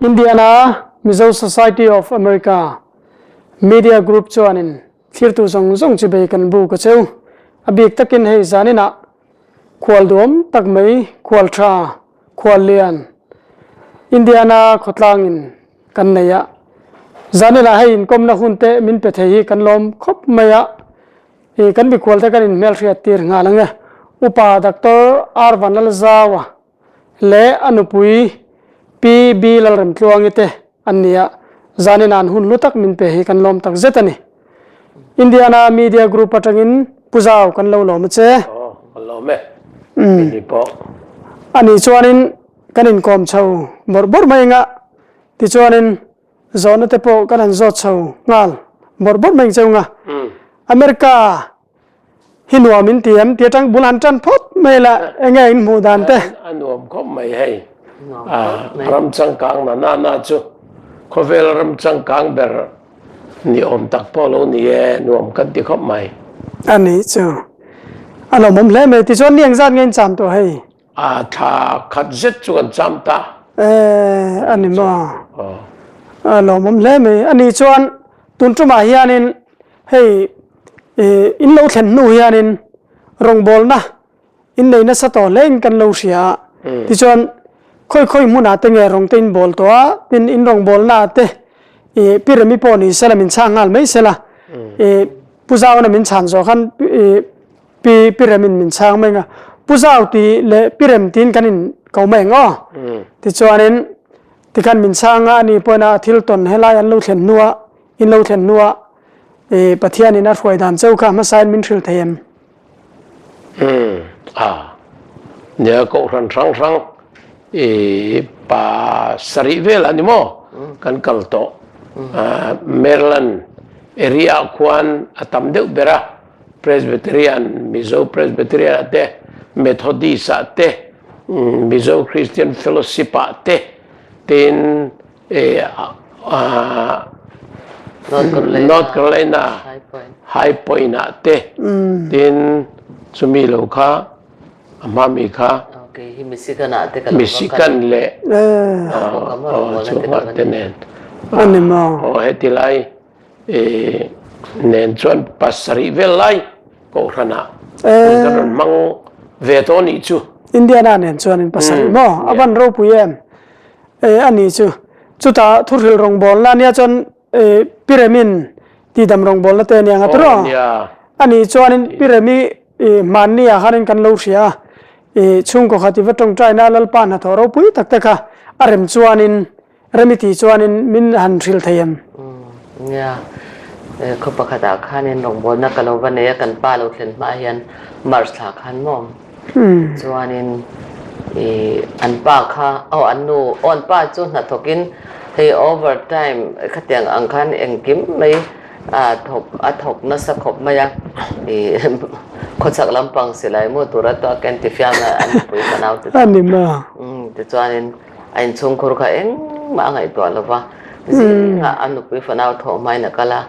Indiana Mizo Society of America Media Group chuanin thlirtu zawng zawng chi bei kan bu ka cheu. A bik takin hei zaninah khual duam tak mai khual tha khual lian Indiana khawtlangin kan nei a. Zaninah hei inkawmna hun te min pe thei hi kan lawm khawp mai a. I kan mikhual te kan inhmelhriat tir nghal ang e. Upa Doctor R Vanlalzaua leh a nupui Pi B Lalremtluangi te an ni a, zanin an hun hlu tak min pe hi kan lawm tak zet a ni. Indiana Media Group atangin Pu Zau kan lo lawm a che. Aw, kan lawm e. Keini pawh. Ani chuanin kan inkawm chho bawrh bawrh mai ang a, tichuanin Zawhna te pawh kan han zawt chho nghal bawrh bawrh mai ang cheu nga. America hi nuam in ti em? Ti atang bul han tan phawt mai la enge in hmuh dan te? A nuam khawp mai hei. Ram changkang na na na chu khawvel ram changkang ber ni awm tak pawh lo ni e, nuam kan ti khawp mai. A nih chu. A lawmawm hle mai. Tichuan ni engzat nge in cham tawh hei? A thla khat zet chu kan cham ta. E, a ni maw? A lawmawm hle mai. A nih chuan tun tumah hianin hei in lo thlen hnu hianin rawngbawlna in nei nasa tawh hle in kan lo hria a. Tichuan khawi khawi hmunah te nge rawng te in bawl tawh a, tin in rawngbawlna ah te pi Remi pawh ni sela min chhang nghal mai sela. Pu Zauna min chhan zawh khan Pi Pi Remin min chhang mai nga, Pu Zau tih leh Pi Rem tiin kan in ko mai ang aw. Tichuanin tikhan min chhang a, ani pawhin a thil tawn helai an lo thlen hnua, in lo thlen hnua i Pathianin a hruai dan cheu kha hmasain min hrilh thei em? Umm a, nia kohhran hrang hrang i pa sarih vel a ni maw kan kal tawh. Maryland area ah khuan a tam deuh ber a. Presbyterian, Mizo Presbyterian ah te, Methodist ah te, Mizo Christian Fellowship ah te, tin North Carolina High Point ah te, tin chumi lo kha a hma mi kha Michigan leh chungah te nen heti lai I nen chuan pasarih vel lai kohhranah kan rawn hmang ve tawh anih chu. Indiana nen chuan in pasarih maw? A van ropui em? E anih chu. Chutah thuhril rawngbawlna ania chuan e Piremin tihdam rawngbawlna te ania nga tawrh aw? Anih chuanin Piremi i hmanni ah khanin kan lo hria a, i chhungkaw khat i va tawngtaina Lalpa hnathawh ropui tak te kha a rem chuanin Remi tih chuanin min han hrilh thei em? Nia, khaw pakhatah khanin rawngbawlna ka lo va nei a, kan pa lo thlen hma hian March thla khan maw? Chuanin i an pa kha, aw an nu, aw an pa chu hnathawkin hei over time khatiang ang khan engkim mai a thawk a thawk nasa khawp mai a, i khawchhak lampang silai mu tura tawh a ken tifiam a an nupui fanau te chu. Tichuanin. A inchhungkhur kha engmah a ngaihtuah lo va, zingah a nupui fanau thawh hmain a kal a,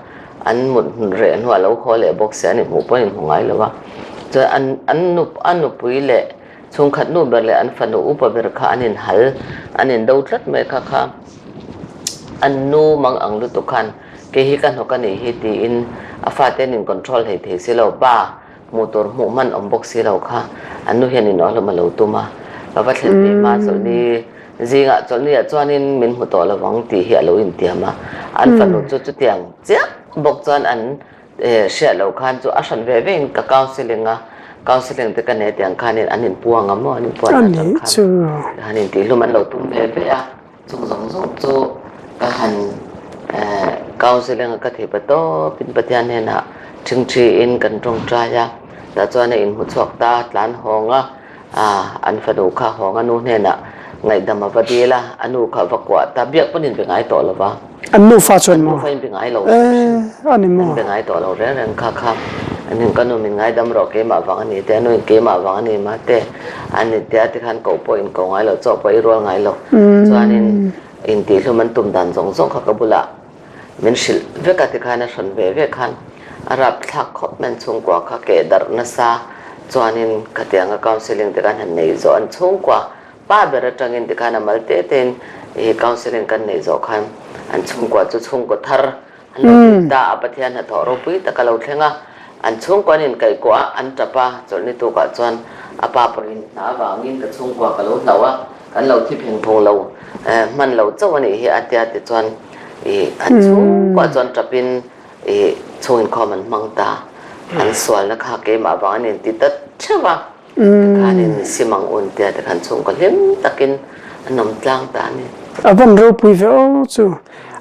an mut reh hnuah a lo haw leh bawk si, an inhmuh pawhin inhmu ngai lo va. Chuan an an nu a nupui leh chhungkhat nu ber leh an fanu upa ber kha an inhal, an indo tlat mai kha kha an nu mang ang lutuk khan kei hi ka hnawk a nih hi tiin a fate an in control hlei thei si lo, pa Hmuh tur hmuh hman awm bawk si lo kha an nu hian inawhlawm a lo tum a, ka va thlen ve hma chawlhni zingah chawlhni ah chuanin min hmu tawh lovang tih hi a lo intiam a, an fanu chu chutiang chiah bawk chuan an hriat loh khan chu a hran ve ve in ka counselling a, counselling te ka nei tiang khanin an inpuang a maw an inpuan dan tak khan han intihlum an lo tum ve ve a. Chung zawng zawng chu ka han counselling a ka thei pa tawpin Pathian hnenah ṭhingṭhiin kan ṭawngṭai a, tah chuan a inhmu chhuak ta, tlan hawng a, an fanu kha hawng a nu hnenah ngaihdam a va dil a, a nu kha a va kuah ta, biak pawn in be ngai tawh lo va. An nufa chuan maw? An nufa in be ngai lo. A ni maw? An be ngai tawh lo reng reng kha kha. An in ka nu min ngaidam rawh keimah vang a ni te, a nu in keimah vang a ni mah te an ni te a tikhan koh pawh in ko ngai lo, chaw pawh i rual ngai lo. Chuanin intihhlum an tum dan zawng zawng kha ka bulah min hrilh vek a tikhan a hrawn ve ve khan a rapthlak khawp mai an chhungkua kha keh darh nasa. Chuanin khatianga counselling te khan han nei zawh an chhungkua Pa ber atangin tikhan a mal te tein I counselling kan neih zawh khan an chhungkua chu chhungkaw thar an lo hlim ta a, Pathian hnathawh ropui tak a lo thleng a, an chhungkua an inkaihkuah a, an tap a, chawlhni tukah chuan a pa pawhin hna avangin ka chhungkua ka lo hlauh a, kan lo thi pheng phung lo hman lo chauh a nih hi a tia tichuan i an chhungkua chuan tapin i chhung inkhawm an hmang ta, an sualna kha keimah vang an inti ta theuh a. Tikhanin Simang un tia te khan chhungkaw hlim takin an awm tlang ta a ni. A van ropui ve aw chu.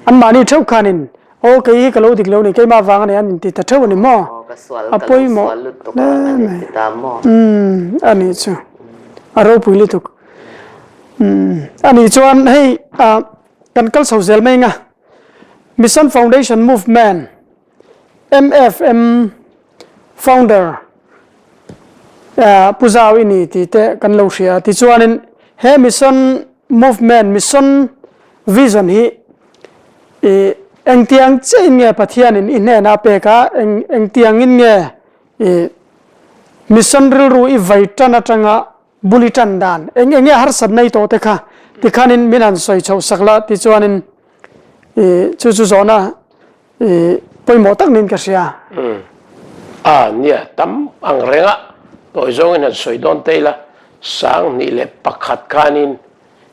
An mahni theuh khanin aw kei hi ka lo dik lo ni, keimah vang a ni an inti ta theuh a ni maw? Aw ka sual, ka lo sual lutuk a an inti ta maw? Umm a nih chu. A ropui lutuk. Umm a nih chuan hei kan kal chho zel mai anga Mission Foundation Movement MFM Founder Pu Zau i ni tih te kan lo hria. Tichuanin he Mission Movement, Mission Vision hi i engtiang chiahin nge Pathianin i hnena a pek a, eng engtiangin nge i Mission rilru i vai tan atanga bul i tan dan, eng eng nge harsatna i tawh te kha tikhanin min han sawi chhoh sak la tichuanin i chu chu zawhna I pawimawh tak niin ka hria. Umm. A, nia, tam ang reng a, tawi zawngin han sawi dawn ta ila, 2001 khanin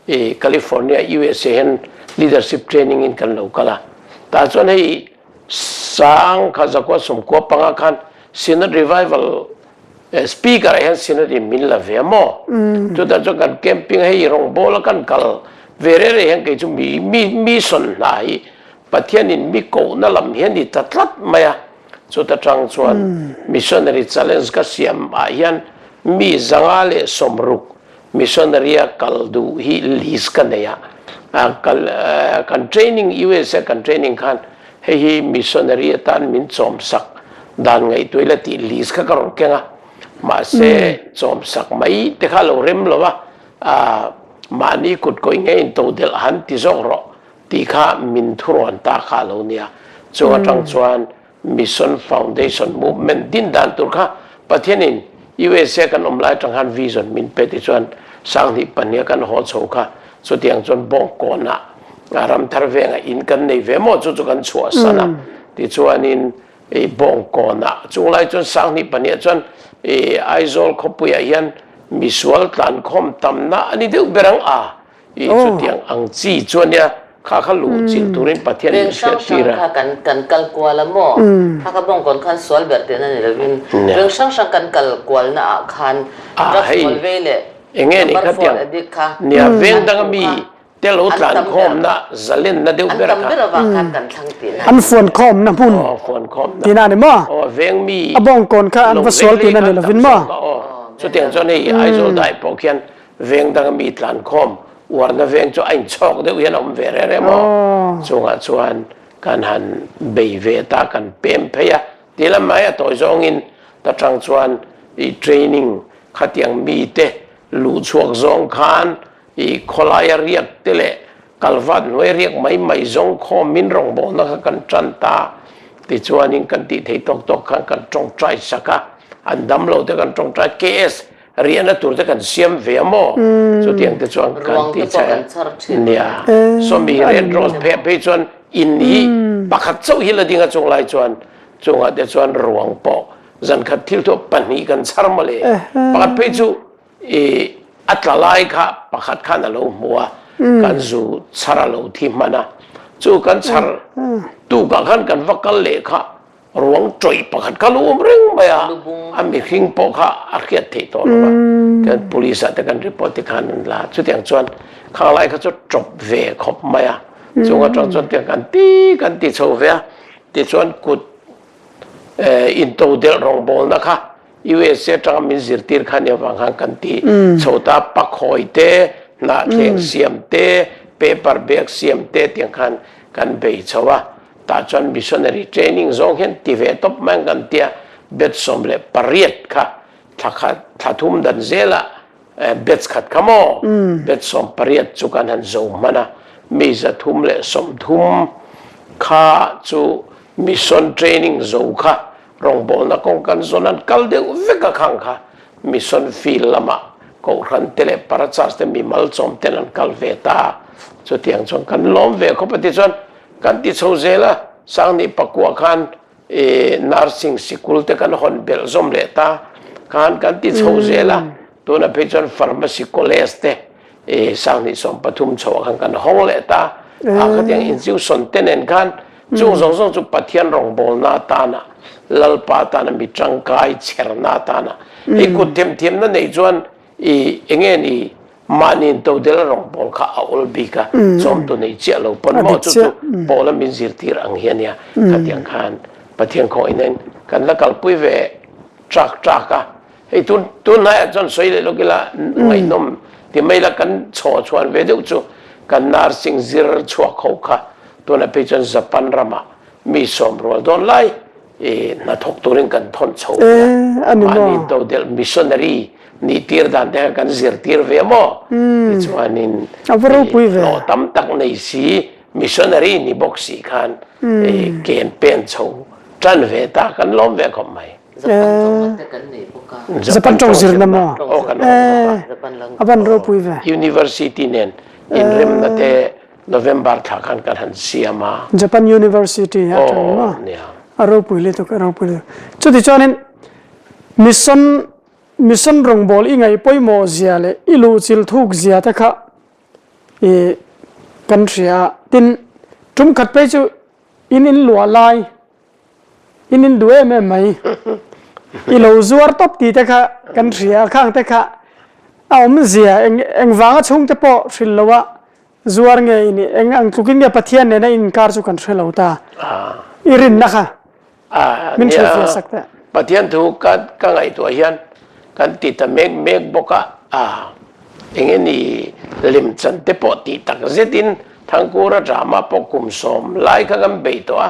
i California, USA hian leadership training in kan lo kal a. Tah chuan hei sang kha zakua 95 khan Synod Revival speaker ah hian Synod in min la ve a maw? Chutah chuan kan camping hei rawngbawl a kan kal ve reng reng hian kei chu mi mi mission hna hi Pathianin mi kohna lam hi a ni ta tlat mai a, chuta tang chuan Missionary Challenge ka siam ah hian mi 160 missionary a kal duh hi list ka nei a, kal kan training USA kan training khan hei hi missionary atan min chawmsak dan ngaihtuah ila tih list kha ka rawn keng a, mahse chawmsak mai te kha a lo rem lo a, mahni kut kawih ngei in todelh han ti zawk rawh. Tih kha min thurawn ta kha a lo nia. Chung atang chuan Mission Foundation Movement din dan tur kha Pathianin USA kan awm lai atang khan vision min pe ti chuan 2002 a kan haw chho kha chutiang chuan Bawngkawnah Ramthar vengah in kan nei ve maw chu chu kan chhuahsan a tichuanin Bawngkawnah chung lai chuan 2002 ah chuan Aizawl khawpuiah hian misual tlankhawm tamna a ni deuh ber ang a. I chutiang ang chi chu ania, kha kha luh chilh turin Pathian min Veng hrang hriat tir hrang a. kha kan kan kal kual a maw? Kha kha bawngkawn khan sual ber tihna ni lovin veng hrang hrang kan kal kualna ah khan A drugs hei ngawl vei leh enge ni number kha four tiang addict kha nia veng an danga hmuh mi kha te lo an tlan tam ber khawmna zalenna deuh an ber tam kha. ber avang khan kan thlang tihna An ni. fuan khawmna hmun Aw fuan khawmna. tihna a ni maw? Aw veng mi A bawngkawn kha an lo va sual veng lei tihna kha ni an tam lovin maw? zawk a aw. Chutiang chuan hei Aizawl dai pawh khian Veng danga mi tlankhawm uarna veng chu a inchhawk deuh hian a awm ve reng reng maw? Chungah chuan kan han bei ve ta, kan pem phei a, ti lam mai a tawi zawngin ta tang chuan i training khatiang mite luh chhuak zawng khan i khawlaia riak te leh kalvat hnuai riak mai mai zawng khawm min rawngbawlna kha kan tan ta tichuanin kan tih thei tawk tawk khan kan tawngtai sak a, an damlo te kan tawngtai KS Riahna tur te kan siam ve a maw? Chutiang te chuan kan ti che nia. Sawmi Red Rose pheh phei chuan in hi pakhat chauh hi la ding a chung lai chuan chungah te chuan ruang pawh zan khat thil thu pahnih kan chhar mawle. Pakhat phei chu i a tla lai kha pakhat khan a lo hmu a, kan zu chhar a lo thi hman a. Chu kan chhar tukah khan kan va kal leh kha Ruang tawih pakhat kha lo awm reng mai a, a mihring pawh kha a hriat theih tawh lo a, tichuan police ah te kan report te khan an la, chutiang chuan khang lai kha chu tawp ve khawp mai a, chung atang chuan tiang kan ti kan ti chho ve a, tichuan kut intodelh rawngbawlna kha USA atanga min zirtir kha nia vang khan kan ti chho ta, pakhawi te, hnahthleng siam te, paper bag siam te tiang khan kan bei chho a. Tah chuan missionary training zawng hian ti ve tawp mai ang kan tia, batch 18 kha thla khat thla thum dan zela batch khat kha maw batch 18 chu kan han zo hman a, mi 330 kha chu mission training zo kha rawngbawlna kawng kan zawn an kal deuh vek a khang kha mission field lamah kohhran te leh para church te mimal chawm ten an kal ve ta. Chutiang chuan kan lawm ve khawp a tichuan kan ti chho zel a, Sangni pakua khan i nursing sikul te kan hawn belh zawm leh ta khan kan ti chho zel a, tunah phei chuan pharmacy college te i 2013 chho ah khan kan hawng leh ta a, khatiang institution te nen khan chung zawng zawng chu Pathian rawngbawlna atana Lalpa atana mi tangkai chherna atana hei kut themthiamna nei chuan I enge ni mahni in todel a rawng pawl kha a awl bik a, chawmtu nei chiah lo pawn maw chu chu pawl a min zirtir ang hi a nia. Khatiang khan Pathian khawngaih in kan la kalpui ve ṭak ṭak a, hei tun tun hnaiah chuan sawi leh lawk ila ngaihnawm ti mai la kan chhaw chhuan ve deuh chu kan nursing zir chhuak ho kha tunah phei chuan Japan ramah mi sawm rual dawn lai i hnathawk turin kan thawn chho ve a, mahni todelh missionary nih tir dan te kha kan zirtir ve maw? Tichuanin hlawh tam tak nei si missionary ni bawk si khan ken pen chho tan ve ta kan lawm ve khawp mai. Japan tawng zirna maw? A van ropui ve. University nen inremna te November thla khan kan han siam a. Japan University a tang maw? A ropui lutuk, a ropui lutuk. Chuti chuanin mission mission rawngbawl i ngaih pawimawh zia leh i luhchilh thuk zia te kha i kan hria a. Tin, tum khat phei chu in in luah lai In in duh em em mai. I lo zuar tawp tih te kha kan hria a, khang te kha a awmzia eng engvanga chhungte pawh hrilh lo a zuar nge i nih, eng ang tlukin nge Pathian nena inkar chu kan hre lo ta. I rinna kha min hrilhfiah sak teh. Pathian thu ka ka ngaihtuah hian kan ti ta mek mek bawk a, a eng nge ni lemchan te pawh tih tak zetin Thangkura drama pawh kum sawm lai kha kan bei tawh a,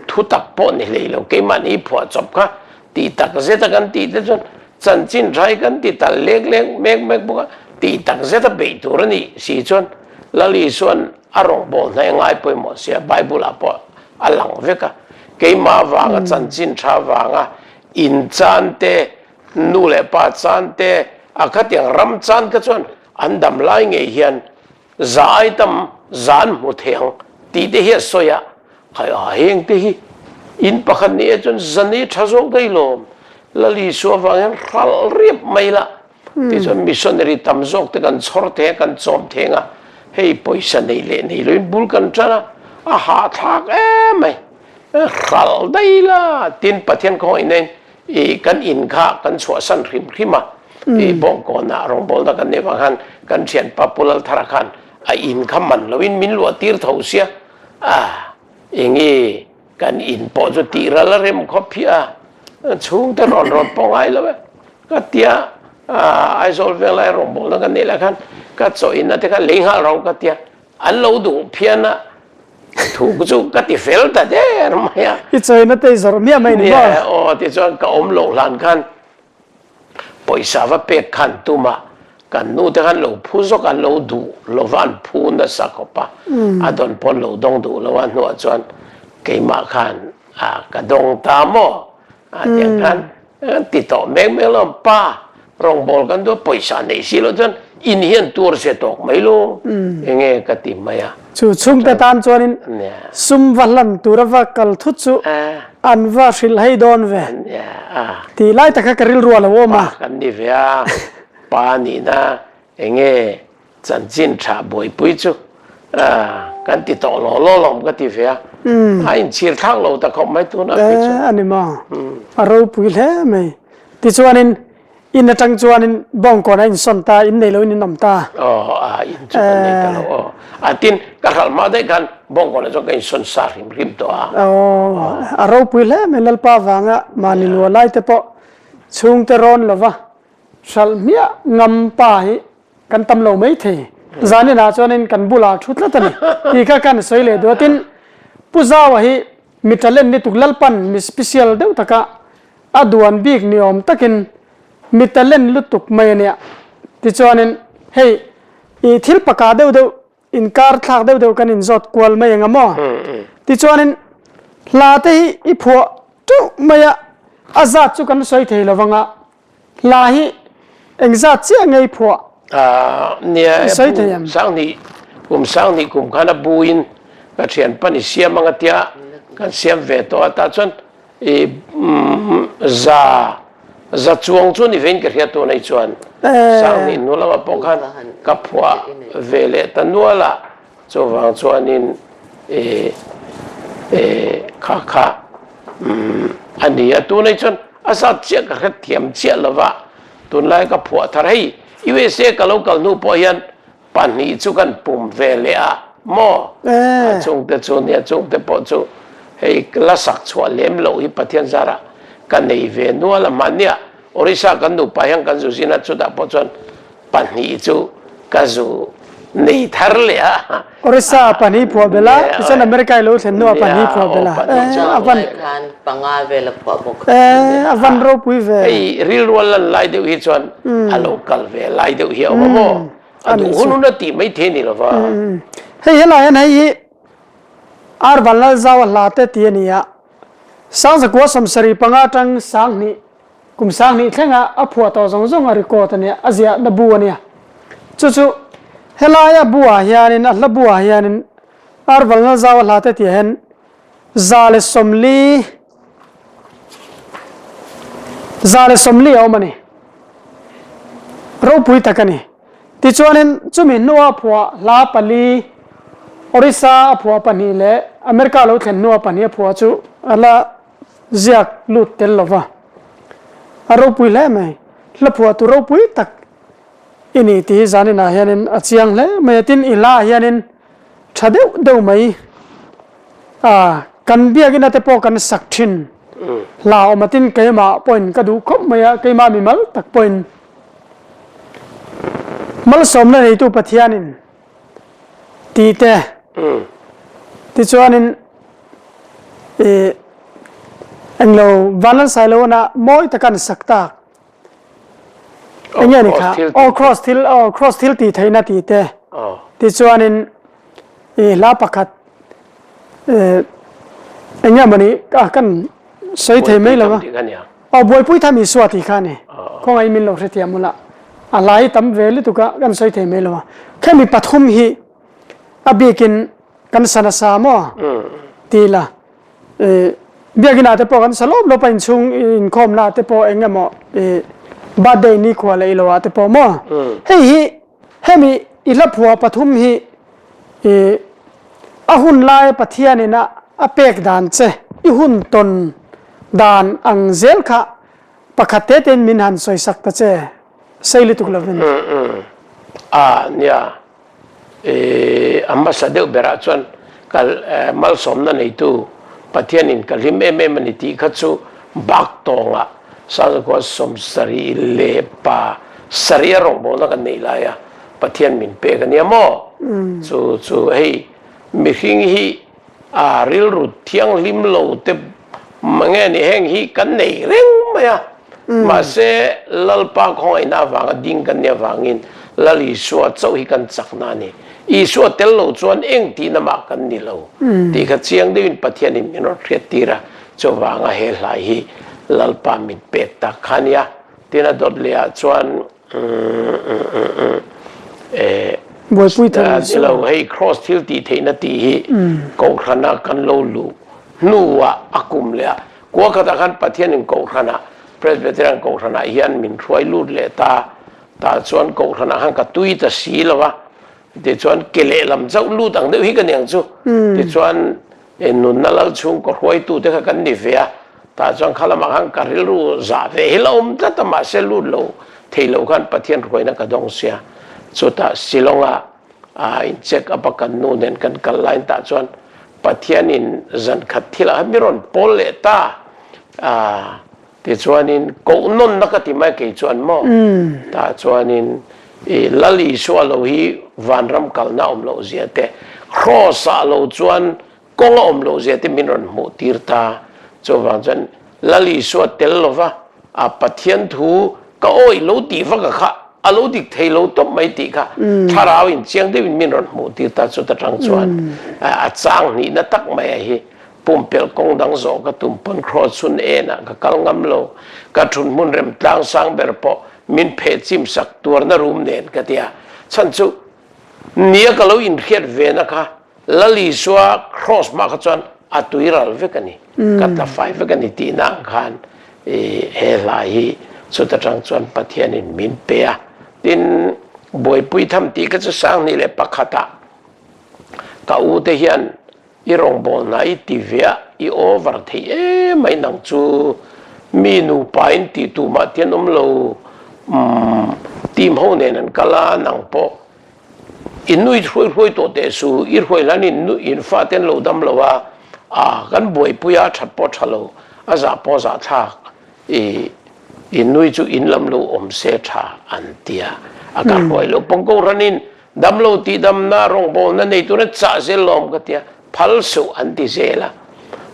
Thu tak pawh ni hlei lo, keimahni phuah chawp kha tih tak zeta kan tih te chuan chanchin hrai kan ti tal lek lek mek mek bawk a, tih tak zeta beih tur a nih si chuan Lal Isua'n a rawngbâwl hna engai pawimawh sia Bible ah pawh a lang vek a, keimah vanga chanchin tha vanga inchan te, nu leh pa chan te, a khatiang ram chan kha chuan an dam lai ngei hian Za ai tam za an hmu thei ang tih te hi a sawi a, khai a heng te hi in pakhat ni e chuan za nei tha zawk daih lawm, Lal Isua vang hian hralh riap mai la tichuan missionary tam zawk te kan chhawr thei a kan chawm thei ang a, hei pawisa nei leh nei loin bul kan tan a, a hahthlak em mai, hralh daih la tin Pathian khawngaih nen I kan in kha kan chhuahsan hrim hrim a, i bawngkawnah rawngbawlna kan neih vang khan kan thianpa Pu Lalthara khan a in kha man loin min luah tir tho sia, a enge kan in pawh chu tih ral a rem khawp hi a, chhungte rawn rawn pawh ngai lo e ka tia, Aizawl Venglai rawngbawlna kan neih lai khan ka chaw inna te kha lei nghal ro ka tia, An lo duh phian a, thu chu ka ti fel ta der mai a. I chawina te i zawrh miah mai ni maw? Nia, aw tichuan ka awm loh hlan khan pawisa va pek khan tumah kan nu te khan lo phu zawk an lo duh lo va an phu nasa khawp a, a dawn pawn lo dawng duh lo a hnuah chuan keimah khan a ka dawng ta maw? A tiang khan Kan ti tawh mek mek lo, pa rawngbâwl kan duh a, pawisa neih si loh chuan in hian tuar se tawk mai lo, enge ka ti mai a. Chu chhungte tan chuanin sum va hlan tura va kal thut chu an va hrilh hei dawn ve tih lai tak kha ka rilru a lo awm a. Pa kan ni ve a, pa nihna enge Chanchin tha buaipui chu kan ti tawh lo law lawm ka ti ve a, a inchhir thlak lo ta khawp mai tunah phei chuan. A ni maw? A ropui hle mai. Tichuanin in atang chuanin bawngkawn a insawn ta, in nei loin in awm ta. Aw, a in chu kan nei ta lo aw. A tin, ka hralh hma daih khan bawngkawnah chuan ka insawn sa hrim hrim tawh a. Aw, a ropui hle mai Lalpa vanga mahni lua lai te pawh chhungte rawn lova hralh hmiah ngam pa hi Kan tam lo mai thei. Zaninah chuanin kan bulah thu tlat a ni tih kha kan sawi leh duh a. Tin, Pu Zaua hi mi talent ni tuk Lalpan mi special deuh taka a duan bik ni awm takin mi talent lutuk mai a nia. Tichuanin hei i thil pakah deuh deuh inkar thlak deuh deuh kan inzawt kual mai ang a maw? Tichuanin hla te hi i phuah teuh mai a, a zat chu kan sawi thei lo vang a, Hla hi engzat chiah ngei phuah Nia i sawi thei em? Sanghnih Kum 2000 kum khan a buin ka thianpa ni siam anga tia kan siam ve tawh a, tah chuan i za za chuang chu ni vein ka hria tunah chuan 2000 hnu lamah pawh khan ka phuah ve leh ta nual a, chuvang chuanin i kha kha a ni a, tunah chuan a zat chiah ka hrethiam chiah lova tunlai ka phuah thar hei USA ka lo kal hnu pawh hian 2 chu kan pum ve leh a maw? A chungte chu nia chungte pawh chu hei la sak chhuah lem loh hi Pathian zarah ka nei ve nual a mahnia Orissa kan nupa hian kan zu zin a chutah pawh chuan 2 chu ka zu nei thar leh a. Orissa 2 phuah belh a tichuan America i lo thlen hnuah 2 phuah belh a a van khan panga vel a phuah bawk a van ropui ve. Hei rilrual lan lai deuh hi chuan a lo kal ve lai deuh hi a awm a maw? A duh hun hun a tih mai thei a ni lo va. Hei helai hian hei hi Ar Vanlalzau a hla te tih a ni a, 1975 atang 2000 kum 2000 thlenga a phuah tawh zawng zawng a record a nia, a ziahna bu a nia. Chu chu helaia bu ah hianin a hla bu ah hianin Ar Vanlalzau a hla te tih ah hian 140 140 a awm a ni. Ropui tak a ni. Tichuanin chumi hnua phuah hla pali, Orissa a phuah 2 leh America lo thlen hnua 2 a phuah chu a la ziak lut tel lo va. A ropui hle mai. Hla phuahtu ropui tak i ni tih hi zaninah hianin a chiang hle mai a. Tin, i hlaah hianin tha deuh deuh mai a kan biakina te pawh kan sak thin hla awm a. Tin, keimah pawhin ka duh khawp mai a, keimah mimal tak pawhin Malsawmna neitu Pathianin tih te tichuanin ih englo Vanlalsailoana mawi taka an sak tak enge ni kha aw cross thil aw cross thil tih theihna tih te tichuanin ih hla pakhat enge mawni kan sawi thei mai lo a. Aw buaipui tham Isua tih kha a ni. Khawngaih min lo hrethiam ula. A hla hi tam ve lutuk a, kan sawi thei mai lo a. Khemi pathum hi a bikin kan sa nasa maw ti ila. Biakin ah te pawh kan sa lawp lawp a, inchhung inkhawmna ah te pawh eng emaw birthday nikhua leh ilo ah te pawh maw. Hei hi hemi i hla phuah pathum hi a hun lai Pathianin a pek dan che i hun tawn Dan ang zel kha pakhat te tein min han sawisak ta che, sei lutuk lovin. A, nia. I, a hmasa deuh berah chuan ka malsawmna neitu Pathianin ka hlim em em a ni tih kha chu bak tawngah Sangzakua 77 a rawngbawlna kan nei lai a, Pathian min pek a nia maw? Chu chu hei mihring hi A rilru thianghlim lo te nge ni heng hi kan nei reng mai a, mahse Lalpa khawngaihna avanga ding kan nih avangin Lal Isua chauh hi kan chakna a ni. Isua tel lo chuan eng tihna mah kan ni lo tih kha chiang deuhin Pathianin min rawn hriattir a, chuvanga he hlai hi Lalpa min pek tak kha a nia. Tin a dawt leh ah chuan Buaipui thar ni lo hei cross thil tih theihna tih hi kohhrana kan lo luh hnuah a kum leh a kua khatah khan Pathianin kohhrana Presbyterian kohhranah hian min hruai lut leh ta tah chuan kohhranah khan ka tui ta si lo a tichuan ke lehlam chauh lut ang deuh hi ka ni ang chu tichuan Nunna lal chhungkaw hruaitute kha kan ni ve a, tah chuan kha lamah khan ka rilru zah ve hi la awm tlat a, mahse lut lo thei lo khan Pathian hruaina ka dawng sia. Chutah Shillong-a in check up a kan nu nen kan kal laiin tah chuan Pathianin zan khat thilah khan mi rawn pawl leh ta a, tichuanin koh nawnna ka ti mai kei chuan maw, tah chuanin i Lal Isua lo hi vanram kalna awm loh zia te, Kraws-ah lo chuan kawng a awm loh zia te min rawn hmuh tir ta. Chuvang chuan Lal Isua tel lova a Pathian thu ka awih lo tih vak a kha a lo dik thei lo tawp mai tih kha thlarau in chiang deuhin min rawn hmuh tir ta. Chuta tang chuan a chang hnihna tak mai a hi pumpelh kawng dang zawh ka tum pawn Kraws chhun enah ka kal ngam lo. Ka thun hmun rem tlang sang ber pawh Min pheh chim sak tuarna rum nen ka ti a, chhan chu Nia ka lo inhriat ve na kha Lal Isua Kraws hma kha chuan a tui ral vek a ni, ka tla fai vek a ni tihna ang khan he hla hi chuta tang chuan Pathianin min pe a. Tin, buaipui tham tih kha chu 2001 ah ka u te hian I rawngbâwl hna i ti ve a, i over thei em mai nang chu mi nupa in tih tu mah te an awm lo, umm team ho nen an kal a, nang pawh i nui hruai hruai tawh teh su, i hruai hlan in in fa te an lo dam lo a, ah kan buaipui a, a that pawh a tha lo, a zah pawh a zah thlak, i i nui chu in lam lo awm se tha an ti a, a ka hruai lo pawng ko ran in Damlo tihdamna rawngbawlna nei tura chah zel lawm ka tia, phal suh an ti zel a.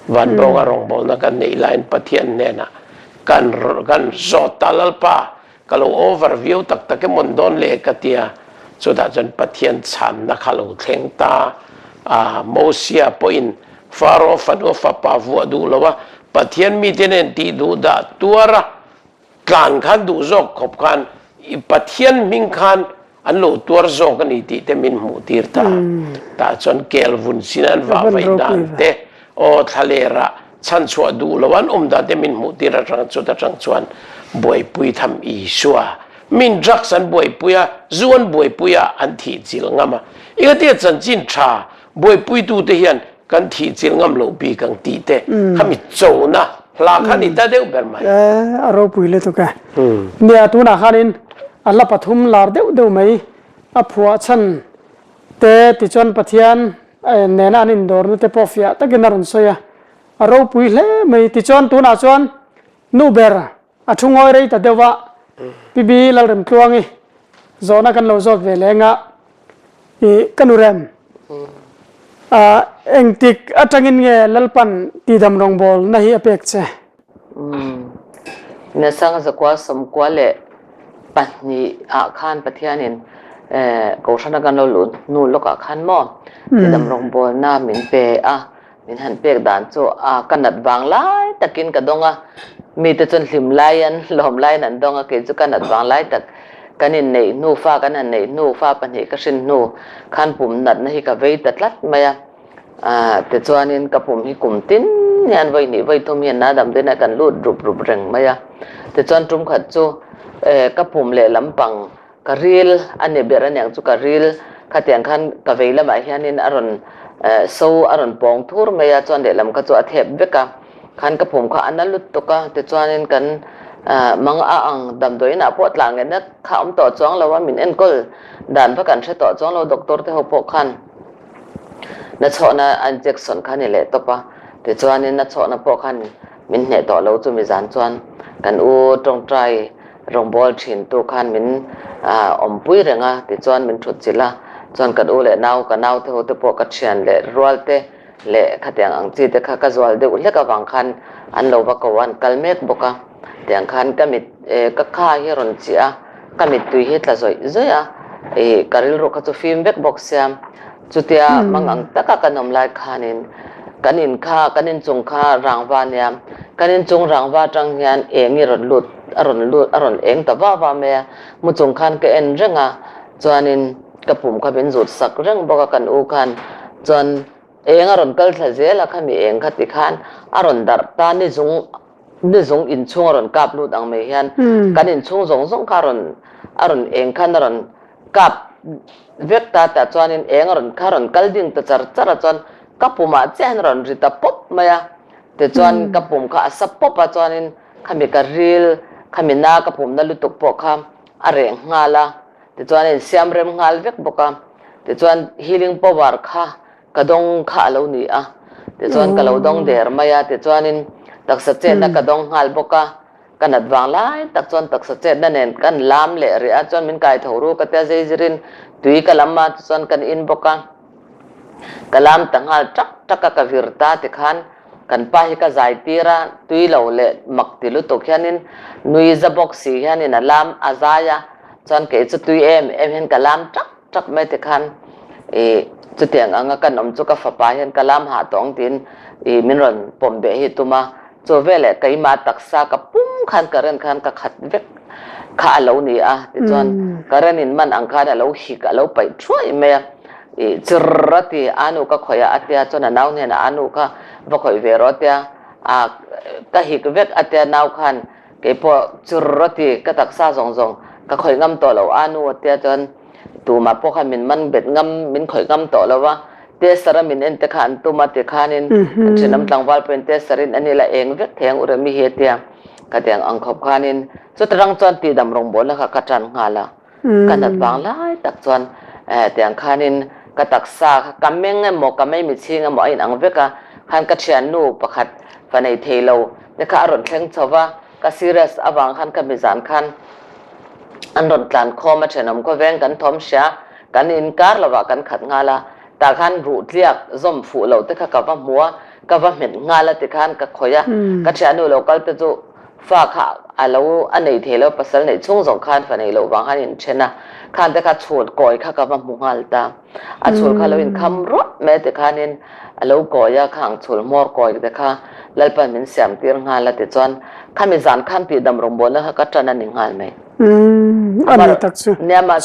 Vanbawnga rawngbawlna kan neih laiin Pathian hnenah kan kan zawt ta Lalpa, ka lo over viau tak tak emawn dawn le ka tia, chutah chuan Pathian chhanna kha lo thleng ta a. Mosia pawhin Faro fanu fapa vuah duh lo a, Pathian mite nen tih duh dah tuar a, Tlan khan duh zawk khawp khan i Pathian hming khan an lo tuar zawk a ni tih te min hmuh tir ta. Tah chuan kel vun sin an vah vaih dan te, aw thlalerah chhanchhuah duh lo an awm dan te min hmuh tir atang chut atang chuan buaipui tham Isua min drugs an buaipui a, zu an buaipui a, an thih chilh ngam a. Engatia chanchin tha buaipuitute hian kan thih chilh ngam loh bik ang tih te khami chona hla kha ni ta deuh ber mai. A ropui lutuk e. Nia tunah khanin a hla pathum lar deuh deuh mai a phuah chhan te tichuan Pathian nena an indawrna te pawh fiah takin a rawn sawi a, a ropui hle mai. Tichuan tunah chuan nu ber A thu ngawi rei ta deuh a, Pi Bi Lalremtluangi zawhna kan lo zawt ve leng a, i ka nu rem, a engtik atangin nge Lalpan tidam rawngbawlna hi a pek che? Umm, Nasang 1992 ah khan Pathianin Kohhrana kan lo luh hnu lawkah khan maw tidam rawngbawlna min pe a, Min han pek dan chu a ka nat vang lai takin ka dawng a, mite chuan hlim laiin lawm laiin an dawng a, kei chu ka nat vang lai tak kan inneih hnu, fa kan han neih hnu, fa pahnih ka hrin hnu khan pum natna hi ka vei ta tlat mai a, tichuanin ka pum hi kum tin hian vawi hnih vawi thum hian na dam dawn a kan lut rup rup reng mai a, tichuan tum khat chu ka pum leh lampang Ka ril a ni ber aniang chu ka ril khatiang khan ka vei lamah hianin a rawn so a rawn pawng thur mai a, chuan lehlam kha chu a thep vek a, khan ka phum kha a na lutuk a, tichuanin kan mang a ang damdawiin ah pawh tla nge na kha awm tawh chuang lo a, min enkawl dan va kan hre tawh chuang lo doctor te ho pawh khan na chhawhna a injection kha a ni leh tawp a, tichuanin na chhawhna pawh khan min hneh tawh lo chumi zan chuan kan u tawngtai Rawngbawl thintu khan min awmpui reng a, tichuan min thut chilh a, chuan kan u leh nau, ka nau te ho te pawh ka thian leh rual te leh khatiang ang chi te kha ka zual deuh hlek avang khan an lo va ko a, an kal mek bawk a, tiang khan ka mit ka kha hi a rawn chiah a, ka mittui hi tla zawih zawih a, ih ka rilru kha chu fim vek bawk sia, chutia mang ang taka kan awm lai khanin kan in kha kan inchung kha rangva nia, kan inchung rangva atang hian eng i rawn lut. A rawn lut, a rawn eng ta va va mai a, mu chung khan ka en reng a, chuanin ka pum kha min zut sak reng bawk a kan u khan, chuan eng a rawn kal thla zel a khami eng kha ti khan a rawn darh ta ni zung ni zung inchhung a rawn kap lut ang mai hian kan inchhung zawng zawng kha a rawn a rawn eng khan a rawn kap vek ta tah chuanin eng a rawn kha a rawn kal ding ta char char a chuan ka pumah chiah hian a rawn ri ta pawp mai a, tichuan ka pum kha a sa pawp a chuanin. Khami ka ril, khami na ka pumna lutuk pawh kha a reh nghal a, tichuan a insiam rem nghal vek bawk a, tichuan healing power kha ka dawng kha a lo ni a, tichuan ka lo dawng der mai a, tichuanin taksa chetna ka dawng nghal bawk a, ka nat vang lai tak chuan taksa chetna nen kan lam leh rih a, chuan min kai tho ru ka tia zeizirin tui ka lam a, tichuan kan in bawk a. Ka lam ta nghal tak tak a, ka vir ta tikhan kan pa hi ka zai tir a, tui lo leh mak ti lutuk hianin nui za bawk si hianin a lam a zai a, chuan kei chu tui em em hian ka lam tak tak mai tikhan ih chutiang anga kan awm chu ka fapa hian ka lam hah tawh ang tiin ih min rawn pawm beh hi tum a, chu veleh keimah taksa ka pum khan ka ren khan ka khat vek. kha a lo ni a, tichuan current in man ang khan a lo hik a lo paih thuai mai a, ih chirr a ti, a nu ka khawih a a tia chuan a nau hnenah a nu kha va khawih ve rawh a tia, a ka hik vek a tia nau khan keipawh chirr a ti ka taksa zawng zawng ka khawih ngam tawh lo a nu a tia chuan tumah pawh khan min man bet ngam min khawih ngam tawh lo a, tester a min en te kha an tum a tikhanin an thenawm tlangval pawhin tester in an ila eng vek thei ang u remi hi a tia. Ka tiang ang khawp khanin chuta rang chuan tihdam rawngbawlna kha ka tan nghal a, ka nat vang lai tak chuan tiang khanin ka taksa kha ka meng emaw ka mei mitchhing emaw a inang vek a, khan ka thiannu pakhat fa nei thei lo te kha a rawn thleng chho va, ka serious avang khan ka mizan khan an rawn tlan khawm a thenawm khawveng kan thawm hria kan inkar lovah kan khat nghal a, tah khan ruh tliak zawm fuh loh te kha ka va hmu a, Ka va hmet nghal a tikhan ka khawih a, ka thiannu lo kal te chu fa kha a lo a nei thei lo, pasal neih chhung zawng khan fa nei loh vang khan in then a, khan te kha chhul kawi kha ka va hmu nghal ta, a chhul kha lo in kham ruah mai a tikhanin a lo kawi a, khang chhul hmawr kawi te kha Lalpan min siam tir nghal a tichuan khami zan khan tihdam rawngbawlna kha ka tan a ni nghal mai. A ni tak chu.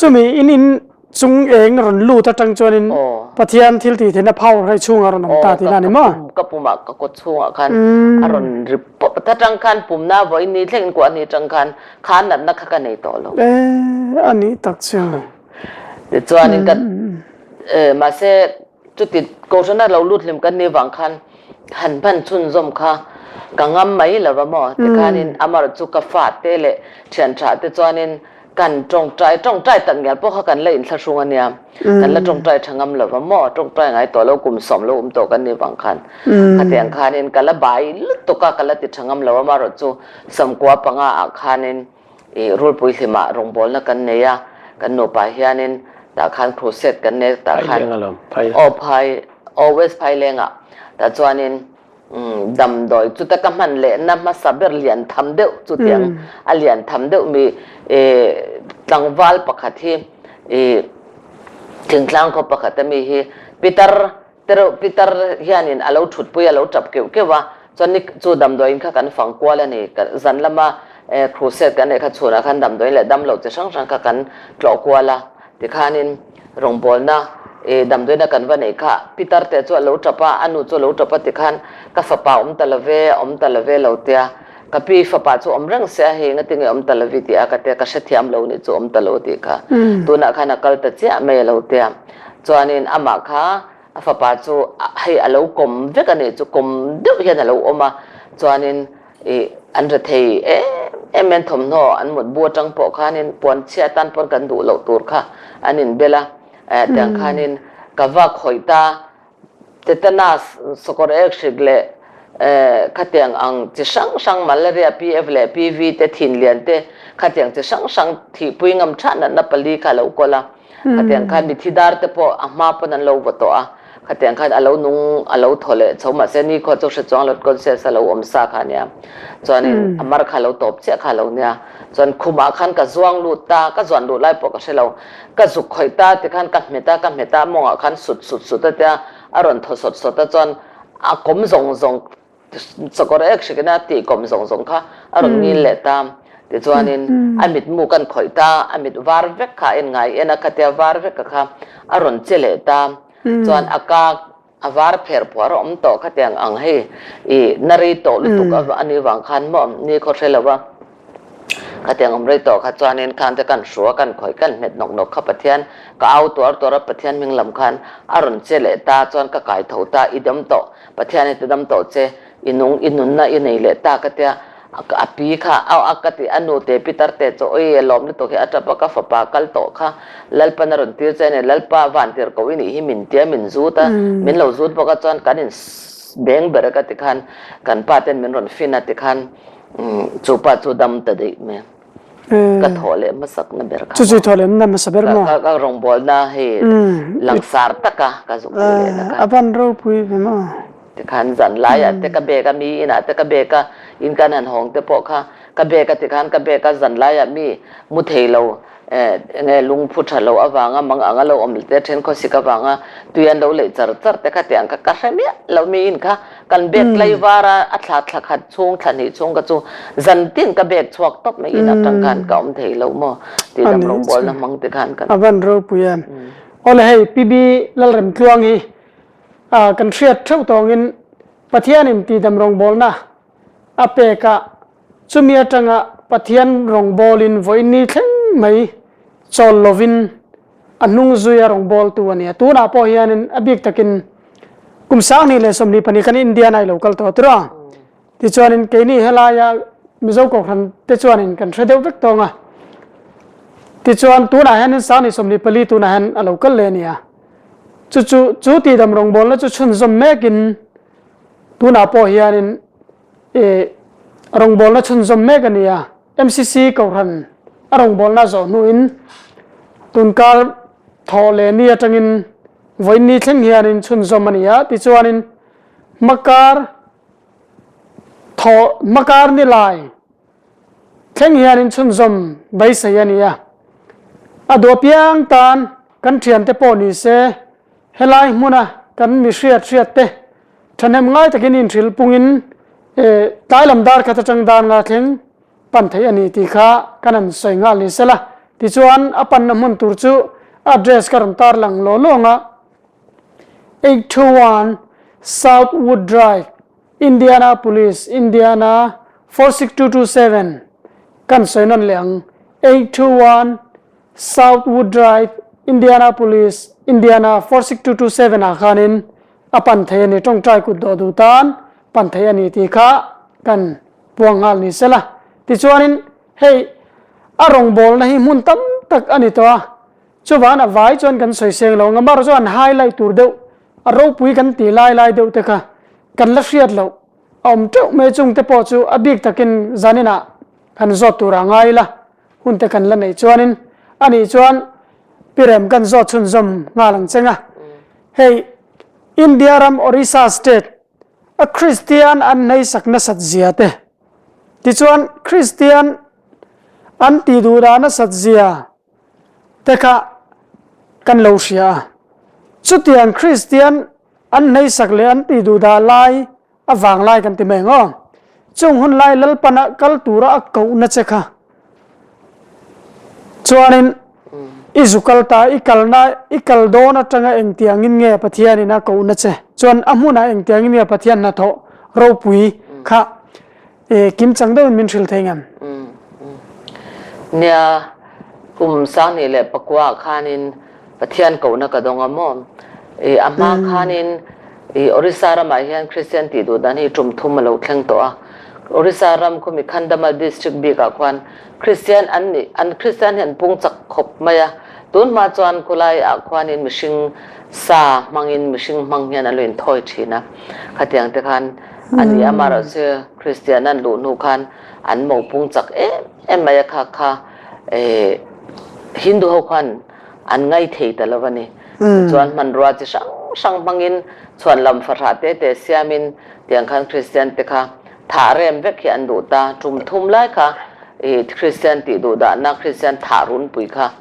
Chumi in in Chung eng rawn lut atang chuanin Pathian thil tih theihna power kha i chhungah rawn awm ta tihna a ni maw? Ka pumah ka kawt chhungah khan a rawn ri pawp a, atang khan pumna vawiin ni thleng in kuah ni atang khan kha natna kha ka nei tawh lo. E, a nih tak chu. Tichuanin ka mahse Chuti Kohhrana lo lut hlim kan nih vang khan han hman chhunzawm kha ka ngam mai lo va maw? Tikhanin Amar chu ka fate leh thian tha te chuanin kan tawngtai tawngtai tak ngial pawh kha kan la inthlahrung a nia. Kan la tawngtai tha ngam lo va maw? Tawngtai ngai tawh lo kum sawm lo awm tawh kan nih vang khan khatiang khanin ka la bai lutuk a, ka la ti tha ngam lo a, amaherawhchu sawmkua panga ah khanin I rulpui hlimah rawngbawlna kan nei a, kan nupa hianin tah khan crusade kan nei tah khan aw phai aw west phailengah tah chuanin damdawi chuta ka hman lehna hmasa ber lian tham deuh chutiang a lian tham deuh mi tlangval pakhat hi i thingtlang khaw pakhat ami hi pitar Tereuh pitar hianin a lo thutpui a lo tap keuh keuh a, chuan ni chu damdawiin kha kan fang kual a ni. Zan lama crusade kan neih kha chhunah khan damdawiin leh damlo chi hrang hrang kha kan tlawh kual a, tikhanin rawngbawlna damdawiina kan va neih kha pitar te chu a lo tap a, a nu chu a lo tap a tikhan ka fapa awm ta love, awm ta love lo tia, ka pi fapa chu awm reng se a hei ngatinge awm ta lovi tih a ka tia ka hrethiam lo nih chu awm ta lo tih kha tunah khan a kal ta chiah mai a lo tia. Chuanin amah kha a fapa chu hei a lo kawm vek a nih chu, kawm deuh hian a lo awm a, chuanin ih an rethei em em mai an thawmhnaw an mut bu atang pawh khanin puan chhia atan pawn kan duh loh tur kha an inbel a, eh tiang khanin ka va khawih ta tetanus sakawr ek hrik leh eh khatiang ang chi hrang hrang malaria PF leh PV te thin lian te khatiang chi hrang hrang thihpui ngam tha natna pali kha a lo kawl a. Khatiang khan mithi dar te pawh a hma pawn an lo vaw tawh a, khatiang khan a lo nung a lo thaw leh chho mahse nikhua chu hre chuang lo conscious a lo awm sa kha ania chuanin a mar kha a lo tawp chiah kha a lo nia chuan khumah khan ka zuang lut ta ka zuan luh lai pawh ka hre lo ka zuk khawih ta tikhan ka hmet a ka hmet a mawngah khan sut sut sut a tia a rawn thaw sawt sawt a chuan a kawm zawng zawng Chakawr ek hrik ina tih kawm zawng zawng kha a rawn ngil leh ta. Tichuanin a mitmu kan khawih ta, a mit var vek kha a en ngai en a, khatia var vek kha a rawn che leh ta. Chuan a ka a var pher phuar a awm tawh khatiang ang hei i na rei tawh lutuk a nih vang khan maw ni khaw hre lo a. Khatiang awm rei tawh kha chuanin khan te kan hrua kan khawih kan hmet nawk nawk kha Pathian ka au tuar tuar a Pathian hming lam khan a rawn che leh ta chuan ka kai tho ta i dam tawh Pathian i ti dam tawh che i nung i nunna i nei leh ta ka tia a pi kha au a ka ti a nu te pitar te chu oi a lawm lutuk hi a tap a ka fapa kal tawh kha Lalpan a rawn tir che a ni Lalpa van tir ko i nih hi min tia min zut a min lo zut bawk a chuan kan in beng ber a ka ti khan kan pa ten min rawn fin a ti khan Chu pa chu dam ta daih mai. Ka thawh leh hmasak na ber kha. Chu chu thawh leh na hmasa ber maw? Ka rawngbawlna hei langsar taka ka zuk ti leh na kha. A van ropui ve maw? Tikhan zan laiah te ka bag a mi inah te ka bag a in kan han hawng te pawh kha ka bag a tikhan ka bag a zan laiah mi mu thei lo. Enge lungphu tha lo avanga mang anga lo awm te then khawsik avanga tui an lo leih char char te kha tiang kha ka hre miah lo miin kha kan bag tlaivar a a thla thla khat chhung thla hnih chhung kha chu zan tin ka bag chhuak tawp mai in atang khan ka awm thei lo maw tih dam rawngbawlna hmang te khan kan A van ropui em. Awle hei PB Lalremtluang hi kan hriat theuh tawngin Pathianin tihdam rawngbawlna a pek a, chumi atanga Pathian rawngbawlin vawiin thleng mai chawl lovin a hnung zuia rawngbawltu a ni a. Tunah pawh hianin a bik takin kum 2022 khan Indiana i lo kal tawh tur a, tichuanin keini helaia Mizo Kohhran te chuanin kan hre deuh vek tawng a. Tichuan tunah hianin 2024 tunah hian a lo kal leh a ni a. Chu chu chu tihdam rawngbawlna chu chhunzawm mekin Tunah pawh hianin ih rawngbawlna chhunzawm mek a ni a, MCC Kohhran a rawngbawlna zawh hnuin tunkar thawh leh ni atangin vawiin ni thleng hianin chhunzawm a ni a, tichuanin hmakar thawh hmakar ni lai thleng hianin chhunzawm beisei a ni a, a duh apiang tan kan thiante pawh ni se Helai hmuna kan mi hriat hriat te thahnem ngai takin inhrilh pungin tlai lam dar khat atang dan nga thleng pan theih a ni tih kha kan han sawi nghal ni sela. Tichuan a panna hmun tur chu address ka rawn tar lang law lawng a, 821 South Wood Drive, Indianapolis, Indiana 46227 kan sawi nawn leh ang, 821 South Wood Drive, Indianapolis, Indiana 46227 ah khanin a pan thei a ni, tawngtai kut dawh duh tan pan thei a ni tih kha kan puang nghal ni sela. Tichuanin hei a rawngbawlna hi hmun tam tak a ni tawh a, chuvan a vai chuan kan sawi seng lo ang, amaherawhchu an highlight tur deuh, a ropui kan tih lai lai deuh te kha kan la hriat loh a awm teuh mai chung te pawh chu a bik takin zaninah kan zawt tur a ngai ila. Hun te kan la neih chuanin a nih chuan Pirem kan zawt chhunzawm nghal ang cheng a. Hei India ram Orissa state a Kristian an hneisak nasat zia te, tichuan Kristian an tih duh dah nasat zia te kha kan lo hria a. Chutiang Kristian an hneisak leh an tih duh dah lai A vanglai kan ti mai ang aw. Chung hun lai Lalpana kal tura a kohna che kha chuanin i zu kal ta, i kalna, i kal dawn atanga engtiangin nge Pathianin a kohna che chuan a hmunah engtiangin nge Pathian hnathawh ropui kha kimchang deuhin min hrilh thei ngem? Nia, kum 2009 khanin Pathian kohna ka dawng a maw? I a hma khanin i Orissa ramah hian Kristian tih duh dan hi tum thum a lo thleng tawh a. Orissa ram khawmi Khandamal district bikah khuan Kristian an nih an Kristian hi an pung chak khawp mai a. Tun hma chuan khulai ah khuanin mihring sa hmangin mihring hmang hian an lo inthawi thin a. Khatiang te khan a ni a, amaherawhchu Kristian an luh hnu khan an mo pung chak em em mai a kha kha Hindu ho khuan an ngai thei ta lo a ni. Tichuan hmanrua chi hrang hrang hmangin chhuan lam fahrah te te siamin tiang khan Kristian te kha thah rem vek hi an duh ta. Tum thum lai kha i Kristian tih duh dahna Kristian thah runpui kha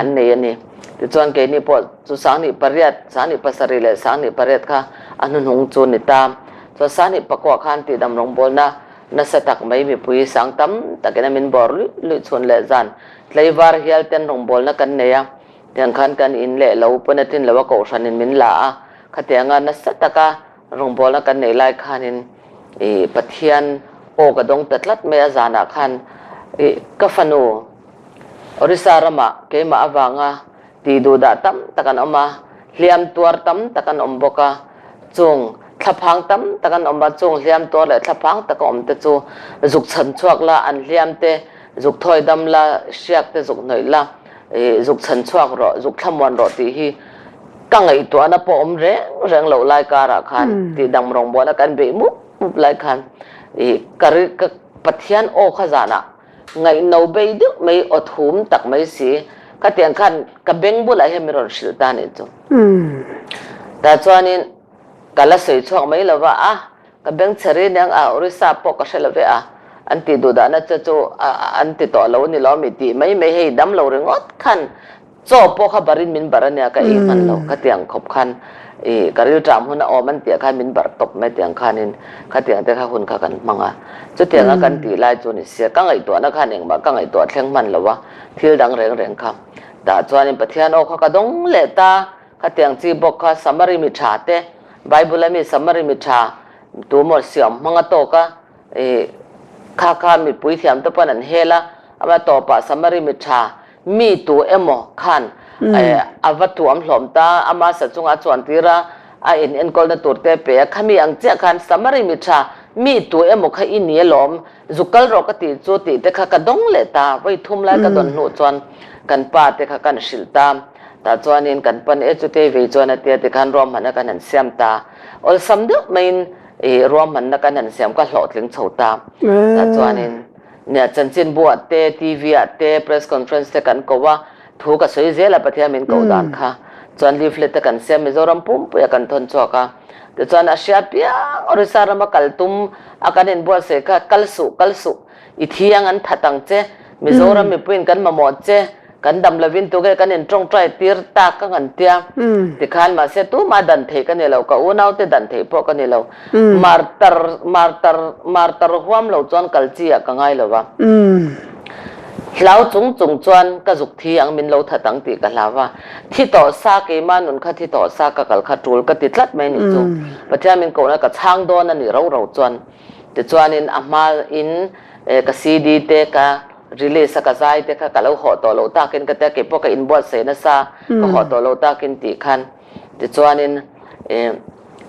an nei a ni. Tichuan keini pawh chu 2008, 2007 leh 2008 kha a hnuhnung chu ni ta. Chuan 2009 khan tihdam rawngbawlna nasa tak mai mipui sang tam takin a min bawr luih luih chhun leh zan Tlaivar hial ten rawngbawlna kan nei a, tiang khan kan in leh lo pawn a tlin lo a kohhranin min la a, khatianga nasa taka rawngbawlna kan neih lai khanin i Pathian aw ka dawng ta tlat mai a zanah khan i ka fanu Orissa ramah keimah avanga tih duh dah tam tak an awm a, hliam tuar tam tak an awm bawk a, chung thlaphang tam tak an awm a, chung hliam tuar leh thlaphang taka awm te chu zuk chhan chhuak la an hliam te Zuk thawi dam la, hriak te zuk hnawih la, ih zuk chhan chhuak rawh, zuk thlamuan rawh tih hi ka ngaihtuahna pawh awm reng reng loh lai karah khan tih dang rawngbawlna kan beih mup mup lai khan ih ka ri ka Pathian aw kha zanah ngaihno bei deuh mai aw thum tak mai si khatiang khan ka beng bulah hian min rawn hrilh ta nih chu. Tah chuanin ka la sawi chhuak mai lova a Ka beng chhe ri aniang a, Orissa pawh ka hre lo ve a. An tih duh dahna che chu an ti tawh lo ni lo mi tih mai mai hei dam lo ringawt khan chaw pawh kha barin min bar ania ka ei hman lo khatiang khawp khan ih ka rilṭam hun a awm an tih ah khan min bar tawp mai tiang khanin khatiang te kha hun kha kan hmang a chutianga kan tih lai chu ni sia ka ngaihtuahna khan engmah ka ngaihtuah thleng hman lo a thil dang reng reng kha tah chuanin Pathian aw kha ka dawng leh ta khatiang chi bawk kha Samari mi tha te Bible a mi Samari mi tha tumaw siam hmang a tawk a Ih, kha kha mipui thiam te pawn an hel a, ama tawpah Samari mi tha mi tu emaw khan a va tuam hlawm ta, ama sa chunga a chuan tir a, a in enkawlna tur te pe a, khami ang chiah khan Samari mi tha mi tu emaw kha i ni alawm, zu kal rawh ka tih chu tih te kha ka dawng leh ta, vawi thum lai ka dawn hnuh chuan kan pa te kha kan hrilh ta, tah chuanin kan pan e chutei vei chuan a tia tikhan ruahmanna kan han siam ta, awlsam deuh maiin I ruahmanna kan han siam ka hlawhtling chho ta. Tah chuanin nia chanchinbu ah te, TV ah te, press conference te kan ko a, thu ka sawi zel a Pathian min koh dan kha. Chuan leaflet te kan siam Mizoram pumpui a kan thawn chhuak a. Tichuan a hria piang Orissa rama kal tum a kan inbuatsaih kha kal suh, kal suh, i thiang an that ang che, Mizoram mipuiin kan mamawh che, Kan dam lovin tuge kan in tawngtai tir tak ka ngan tia. Tikhan mahse tumah dan theih ka ni lo, ka unaute dan theih pawh ka ni lo. Martar, martar, martar huam lo chuan kal chi ah ka ngai lo va. Hlau chung chung chuan ka zuk thi ang min lo that ang tih ka hlau va. Thi tawh sa keimah nun kha thi tawh sa ka kal kha tul ka ti tlat mai ni chu. Pathian min kohna ka chhang dawn a ni ro ro chuan. Tichuanin a hma in ka CD te ka Release a ka zai te kha ka lo hawh tawh loh takin ka tia keipawh ka inbuatsaih nasa ka hawh tawh loh takin tih khan tichuanin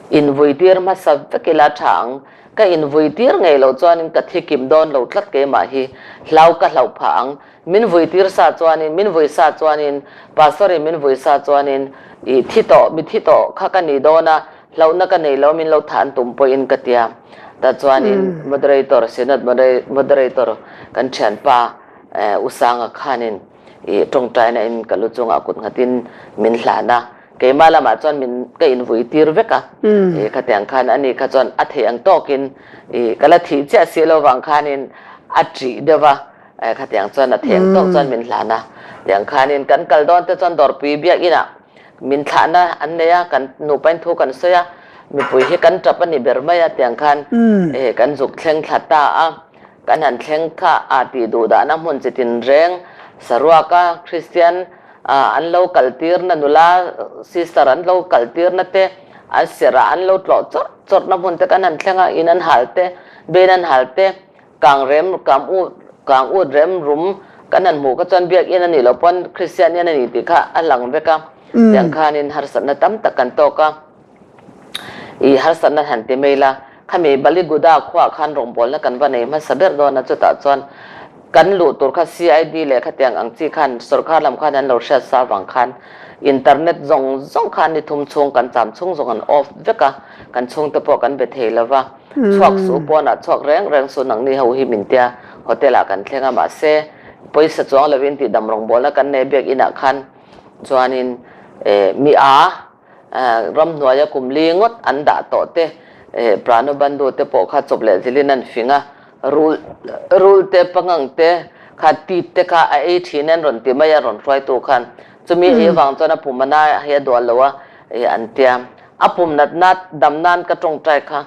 invuitir hmasa vek ila tha ang ka invuitir ngei loh chuanin ka thi kim dawn lo tlat keimah hi hlau ka hlauh phah ang min vuitir sa chuanin min vui sa chuanin pastor in min vui sa chuanin i thi tawh mi thi tawh kha ka ni dawn a Hlauhna ka nei lo, min lo than tum pawhin ka tia. Tah chuanin moderator, Synod moderator kan thianpa U Sanga khanin i tawngtaina in ka lu chungah kut nghatin min hlan a. Keimah lamah chuan min ka invui tir vek a. I khatiang khan ani kha chuan a theih ang tawkin i ka la thih chiah si lo vang khanin a ṭih deuh a. Khatiang chuan a theih ang tawk chuan min hlan a. Tiang khanin kan kal dawn te chuan dawrpui biakinah Min thlahna an nei a, kan nupain thu kan sawi a, mipui hi kan tap a ni ber mai a tiang khan kan zuk thleng thla ta a, kan han thleng kha a tih duh dahna hmun chi tinreng saruaka Kristian an lo kal tirna nula sister an lo kal tirna te an serh ah an lo tlawh chawrh chawrhna hmun te kan han thleng a, in an hal te, bein an hal te. Kang rem, kang ut, kang ut rem rum kan han hmuh kha chuan biakinn a nih loh pawn Kristian in a ni tih kha a lang vek a. Tiang khanin harsatna tam tak kan tawk a. I harsatna han ti mai la, khami Baliguda khuaah khan rawngbawlna kan va nei hmasa ber dawn a, chutah chuan kan luh tur kha CID leh khatiang ang chi khan sorkar lam khan an lo hriat sa vang khan internet zawng zawng khan ni thum chhung kan cham chhung zawng an off vek a, kan chhungte pawh kan be thei lo va. Chhuak suh pawnah chhuak reng reng suh nangni ho hi min tia hotel ah kan thleng a mahse pawisa chuang lovin tih dam rawngbawlna kan nei biak inah khan chuanin mi a ramhnuaia kum li ngawt an dah tawh te Prano Bandhu te pawh kha chawp leh zilin an fing a rul rul te pangang te kha tit te kha a ei thin an rawn ti mai a rawn hruaitu khan chumi ei avang chuan a pum ana hi a dual lo a an tia. A pum natna dam nan ka tawngtai kha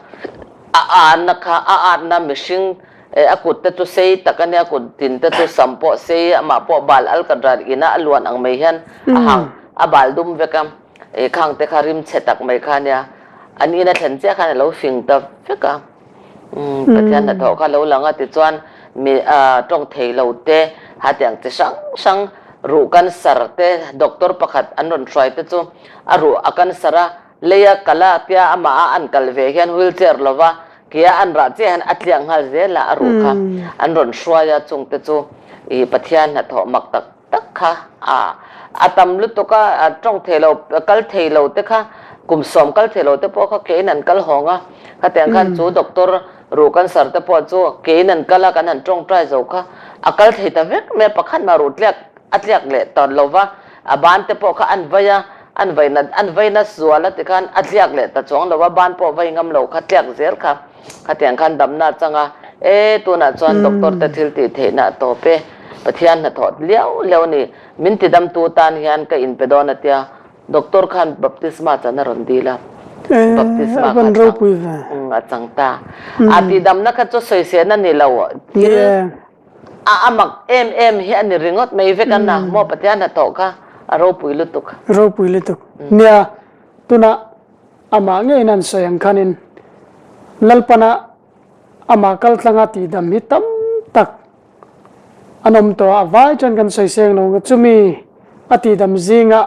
a atna kha a atna mihring a kut te chu sei tak a nia kut tin te chu sam pawh sei amah pawh bal al ka drat ina a luan ang mai hian a hang a bal dum vek a khang te kha rim chhe tak mai kha nia an ina thlen chiah khan a lo fing ta vek a Pathian hnathawh kha lo lang a tichuan mi tawng thei lo te hatiang chi hrang hrang ruh cancer te doctor pakhat an rawn hruai te chu A ruh a cancer a, lei a kal a, tia amah a an kal ve hian wheelchair lova ke a an rah chiah hian a tliak nghal zel a, a ruh kha an rawn hruai a, chungte chu ih Pathian hnathawh mak tak tak kha a a tam lutuk a, a tawng thei lo, kal thei lo te kha kum sawm kal thei lo te pawh kha kein an kal hawng a, khatiang khan chu doctor ruh cancer te pawh chu kein an kal a, kan han tawngtai zo kha a kal thei ta vek mai a, pakhat mah ruh tliak a tliak leh ta lova. A ban te pawh kha an vai a, an vai na an vai na zual a tikhan a tliak leh ta chuang lo a, ban pawh vai ngam lo kha tliak zel kha khatiang khan damna changa E tunah chuan doctor te thil tih theihna a tawp e, Pathian hnathawh liau liau a ni, min tidamtu tan hian ka inpe dawn a tia, doctor khan baptisma chan a rawn dil a, baptisma kha chang a chang ta. A tihdamna kha chu sawisehna ni lo, thil a a mak em em hi a ni ringawt mai vek a na maw Pathian hnathawh kha a ropui lutuk. Ropui lutuk. Nia, tunah amah ngeiin an sawi ang khanin Lalpana amah kaltlanga tihdam hi tam tak an awm tawh a, vai chuan kan sawi seng lo ang. Chumi a tihdam zinga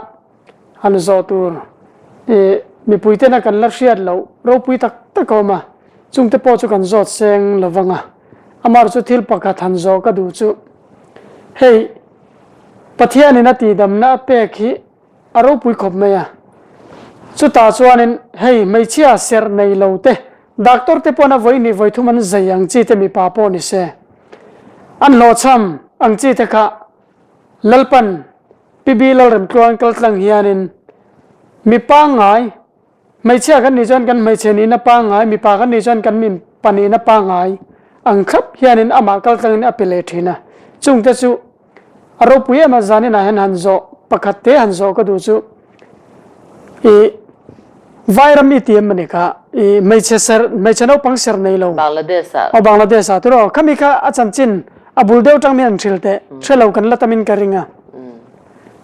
han zawh tur ih mipui tena kan la hriat loh ropui tak tak a awm a, chungte pawh chu kan zawt seng lo vang a. Amah chu thil pakhat han zawh ka duh chu hei Pathianin a tihdamna a pek hi A ropui khawp mai a. Chutah chuanin hei hmeichhia serh nei lo te, doctor te pawn a vawi hnih vawi thum an zai ang chi te mipa pawh ni se. An hlawhchham ang chi te kha Lalpan Pi Lalremtluang kaltlang hianin mi pangngai, hmeichhia kan nih chuan kan hmeichhe nihna pangngai, mipa kan nih chuan kan mipa nihna pangngai ang thlap hianin amah kaltlangin a pe leh thin a. Chungte chu A ropui em a zanin ah hian han zawh pakhat te han zawh ka duh chu i vairam i ti em ani kha i hmeichhe ser hmeichhe naupang ser nei lo Bangladesh ah aw Bangladesh ah tiraw khami kha a chanchin a bul deuh tang mi han hril teh hre lo kan la tam in ka ring a.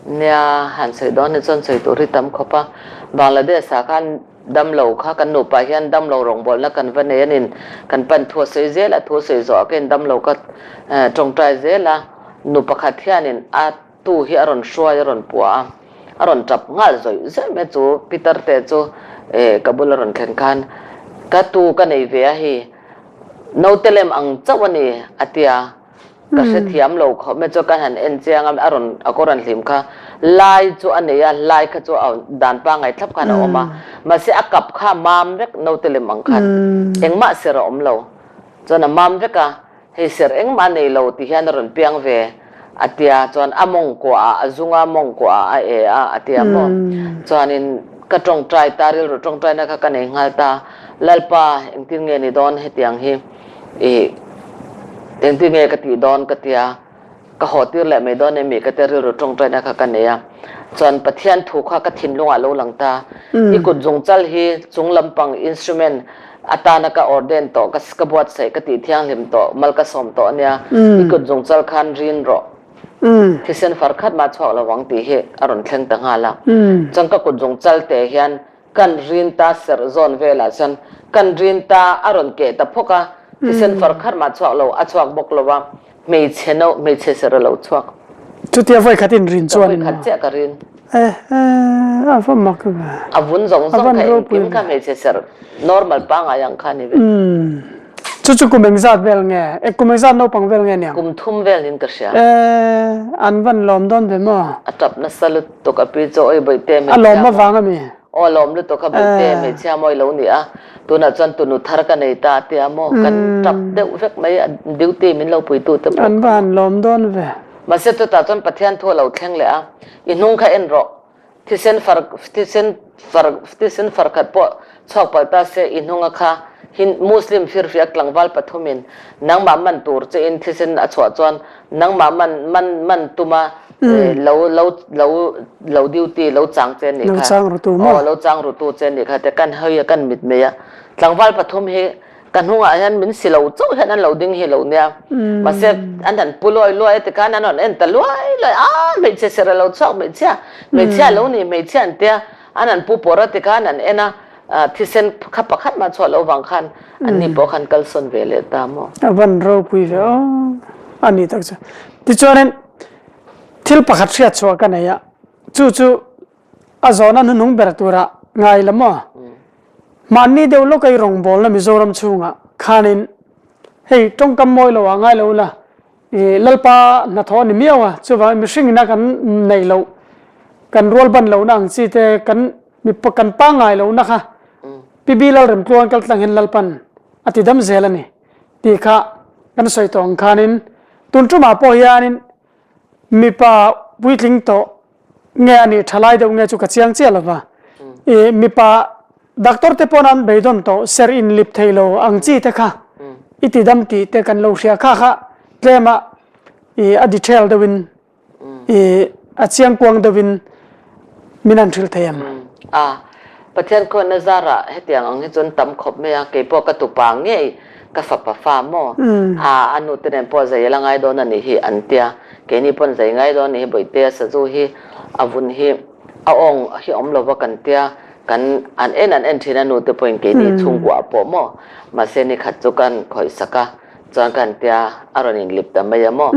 Nia han sawi dawn hi chuan sawi tur hi tam khawp a Bangladesh ah khan damlo kha kan nupa hian damlo rawngbawlna kan va nei anin kan pan thu a sawi zel a, thu a sawi zawh ah khin damlo ka tawngtai zel a, nu pakhat hianin a tu hi a rawn hruai a rawn puah a, a rawn tap nghal zawih zawih mai chu Peter te chu ka bula rawn thlen khan ka tu ka nei ve a hei naute lem ang chauh a ni a ti a. Ka hrethiam lo khawp mai chu ka han en chiang a, a rawn a kawr an hlim kha lai chu a nei a, lai kha chu a dan pangngai thlap khan a awm a, mahse a kap kha a mam vek naute lem ang khan engmah ser a awm lo, chuan a mam vek a, hei ser engmah a nei lo ti hian a rawn piang ve a tia, chuan a mawngkuah ah a zung a, mawngkuah ah a e a a tia maw, chuanin ka tawngtai ta rilru tawngtaina kha ka nei nghal ta, Lalpa engtin nge ni dawn hetiang hi. Ih, engtin nge ka tih dawn ka tia, ka haw tir leh mai dawn emi ka tia rilru tawngtaina kha ka nei a. Chuan Pathian thu kha ka thinlungah lo lang ta. I kut zungchal hi chung lampang instrument atana ka ordain tawh, ka ka buatsaih ka tih thianghlim tawh, mal ka sawm tawh ania, i kut zungchal khan rin rawh. Thisen far khat mah chhuak lo ang tih hi a rawn thleng ta nghal a. Chuan ka kut zungchal te hian Kan rin ta serh zawn velah chuan kan rin ta a rawn keh ta phawk a, thisen far khat mah chhuak lo, a chhuak bawk lo a, hmeichhe no, hmeichhe serh a lo chhuak. Chutia vawi khat in rin chuan in. Ka vawi khat chiah ka rin. Eh eh, a va mak ve. A vun zawng zawng kha engkim kha hmeichhe serh normal pangngai ang kha a ni ve. Chu chu kum engzat vel nge? E kum engzat naupang vel nge niang? Kum thum vel niin ka hria. Eh, an van lawm dawn ve maw? A tap nasa lutuk a pi chu awi bawihte hmeichhia. A lawm avang a mi? Aw a lawm lutuk a bawihte hmeichhia mawi lo ni a, tunah chuan tunu thar ka nei ta a tia maw? Kan tap deuh vek mai a duty min lo puitu te pawh. An va han lawm dawn ve. Mahse chutah chuan Pathian thu a lo thleng leh a, i hnung kha en rawh. Thisen far thisen far thisen far khat pawh chhuak palh ta se i hnunga kha hin Muslim firfiak tlangval pathumin nangmah man tur che in thisen a chhuah chuan nangmah man man man tuma lo lo lo lo duty lo chang che nih Lo kha chang rutu maw? aw lo chang rutu che nih kha te kan hawi a kan mit mei a tlangval pathum hi Ka hnungah hian min si lo chauh hian an lo ding hi lo nia. Mahse an han pu luai luai a tikhan an rawn en ta luai luai a, hmeichhe ser a lo chhuak hmeichhia, hmeichhia lo ni hmeichhia an tia, an han pu pawr a tikhan an en a, thisen kha pakhat mah chhuah lo vang khan an ni pawh khan kalsawn ve leh ta maw. A van ropui ve aw a ni tak chu. Tichuanin thil pakhat hriat chhuah ka nei a, chu chu A zawhna hnuhnung ber tura ngai la maw? Mahni deuh lawka i rawngbawlna Mizoram chhungah khanin hei tawngkam mawi lo ah ngai lo la, i Lalpa hnathawh a ni miau a, chuvangin mihring ina kan neih loh, kan rual ban lohna ang chi te, kan mi kan pangngai lohna kha Pi Bi Lalremtluang kal tlang hian Lalpan a ti dam zel a ni tih kha kan sawi tawh ang khanin tun tumah pawh hianin mipa puitling tawh nge a nih tha lai deuh nge chu ka chiang chiah lo va. I mipa doctor te pawn an beidawn tawh ser in lip thei lo ang chi te kha. i ti dam tih te kan lo hria kha kha tlema i a detail deuhin i a chiangkuang deuhin min han hrilh thei em? A, Pathian khawnna zarah hetiang ang hi chuan tam khawp mai a, keipawh ka tupa ngei ka fapa fa maw? A, a nute nen pawh zai a la ngai dawn a nih hi an tia, keini pawn zai ngai dawn a nih hi Bawihtea sazu hi a vun hi a awng hi awm lova kan tia, kan an en an en thin a nute pawhin keini chhungkuah pawh maw? Mahse nikhat chu kan khawih sak a. Chuan ka han tia, a rawn inlip ta mai a maw?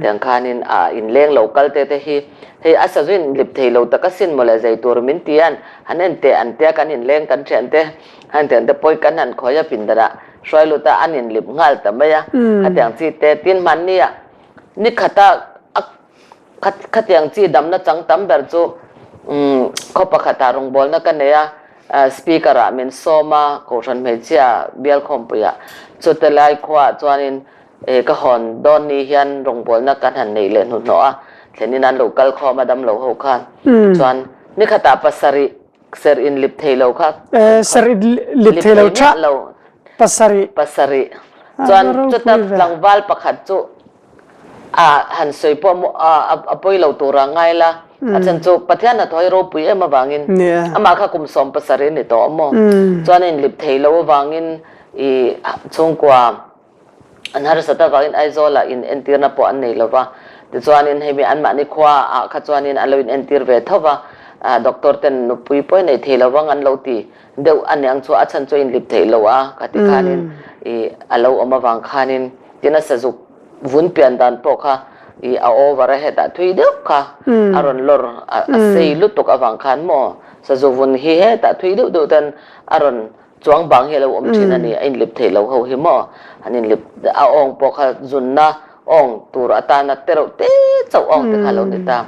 Tiang khanin a inleng lo kal te te hi, hei a sazu inlip thei lo tak asin maw le zei tur min ti an, han en teh an tia kan inleng kan thian te, han thian te pawi kan han khawi a pindanah hruai lut a an inlip nghal ta mai a, khatiang chi te tin hmanni ah nikhata a Khatiang chi damna chang tam ber chu khaw pakhatah rawngbawlna ka nei a, speaker ah min sawm a, Kohhran hmeichhia bial khawmpuiah chute lai khuaah chuanin ka hawn dawn ni hian rawngbawlna kan han neih leh hnuhnawh a, thlenin an lo kal khawm a damlo ho khan chuan nikhatah pasarih ser in lip thei lo kha. Ser in lip thei lo tha pasarih. Pasarih chuan chuta tlangval pakhat chu A han sawi pawh maw a pawi lo tura ngai la, a chhan chu Pathian hnathawh hi ropui em avangin amah kha kum 17 a ni tawh a maw? Chuan a inlip thei lo avangin i chhungkua an harsat avangin Aizawlah in entirna pawh an nei lo va, tichuanin hei mi anmahni khua ah kha chuanin an lo in entir ve tho va, doctor ten nupui pawh i nei thei lo vang an lo ti deuh a niang chu a chhan chu a inlip thei lo a ka ti khanin i a lo awm avang khanin tin a sazuk vun pian dan pawh kha i a over a hetah thui deuh kha a rawn lawr a sei lutuk avang khan maw sazu vun hi hetah thui deuh deuh ten a rawn chuang bang hi a lo awm thin a ni a inlip thei lo ho hi maw an inlip a awng pawh kha zunna awng tur atana te reuh te chauh awng te kha a lo ni ta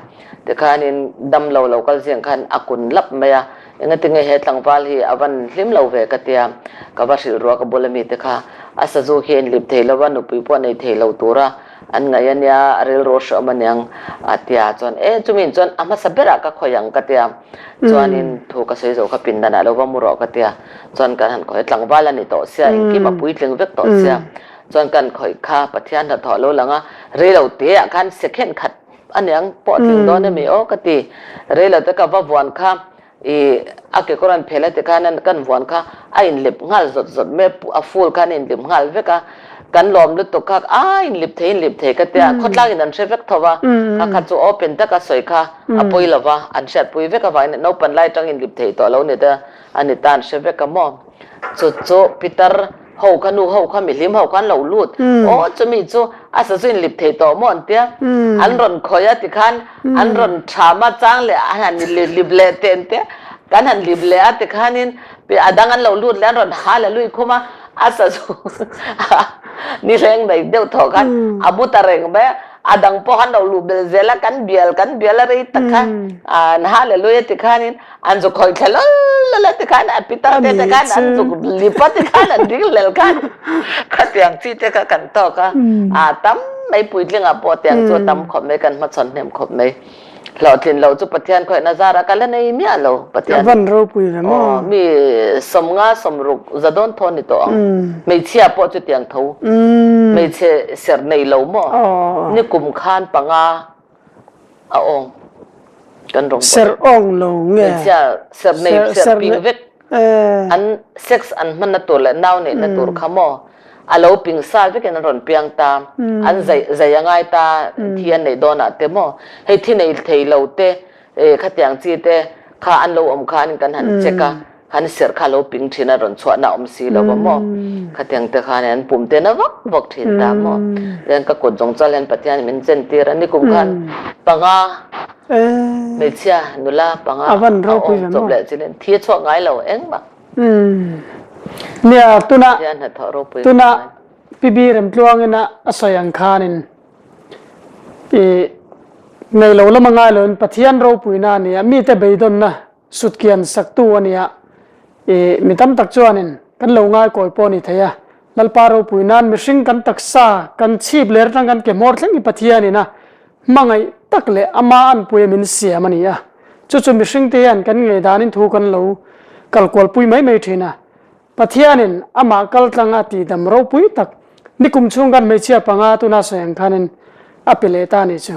tikhanin damlo lo kal zing khan a kun lap mai a Engatinge he tlangval hi a van hlim lo ve ka tia, ka va hrilh ruak a bula mite kha a sazu khi a inlip thei lo va, nupui pawh a nei thei lo tura an ngaih a nia, a rilru a hreawm a niang a tia chuan e chumiin chuan a hmasa berah ka khawi ang ka tia chuanin thu ka sawi zo kha pindanah lo va mu rawh ka tia chuan kan han khawi tlangval a ni tawh sia engkim a puitling vek tawh sia chuan kan khawih kha Pathian hnathawh lo lang a reilo teah khan second khat A niang pawh tling dawn emi aw ka ti. Reilo te ka va vuan kha i a kekawr an phel a ti khan kan vuan kha a inlip nghal zawt zawt mai a full khan a inlip nghal vek a. Kan lawm lutuk kha a inlip thei inlip thei ka tia khawtlang in an hre vek tho va kha kha chu open taka sawi kha a pawi lo va an hriatpui vek avangin naupan lai atang inlip thei tawh lo ni te a ni ta an hre vek a maw. Chu chu Peter ho kha nu ho kha mihlim ho kha an lo lut aw chumi chu a sazu in lip thei tawh maw an tia an rawn khawih a tikhan an rawn tham a chang leh an han lip leh teh an tia kan han lip leh a tikhanin a dang an lo lut leh an rawn ha leh lui khum a a sazu ni reng mai deuh thaw khan a bu ta reng mai a a dang pawh an lo luh belh zel a kan bial kan bial a rei tak kha an ha leh lui a tikhanin An zuk khawih thla lal lal a tikhan a pitar te te khan an zuk lip a tikhan an ding lel khan khatiang chi te kha kan tawk a a tam mai puitling ah pawh tiang chu a tam khawp mai kan hmachhawn hnem khawp mai hlawhtlin loh chu Pathian khawihna zar a ka la nei miah lo Pathian Van ropui ve maw aw mi 50 60 za dawn thaw ni tawh ang hmeichhia pawh chu tiang tho hmeichhe serh nei lo maw ni kum khan panga A awng kan rawng Ser awng lo nge? Hmeichhia ser nei ser ping vek an sex an hmanna tur leh nau neihna tur kha maw a lo ping sa vekin an rawn piang ta an zai zai a ngai ta thi an neih dawnah te maw hei thi nei thei lo te khatiang chi te kha an lo awm khan kan han check a Han serh kha lo ping thin a rawn chhuahna awm si lo va maw? Khatiang te khan an pum te na vak vak thin ta maw? Tichuan ka kut zawng chuan hian Pathian min chen tir a, nikum khan panga hmeichhia nula panga a awm chawp leh chin thi a chhuak ngai lo engmah. Nia tuna tuna PB Remtluangin a sawi ang khanin i nei lo lama ngai loin Pathian ropuina a ni a, mite beidawnna Sutkian saktu a nia. I mi tam tak chuanin kan lo ngaikawi pawh a ni thei a. Lalpa ropui nan mihring kan taksa kan chhip leh atang kan ke hmawr thleng hi Pathianin a hmangaih tak leh ama anpui a min siam a ni a. Chu chu mihringte hian kan ngeidanin thu kan lo kalkualpui mai mai thin a. Pathianin amah kaltlang a tihdam ropui tak. Nikum chhung khan hmeichhia panga tuna sawi ang khanin a pe leh ta a nih chu.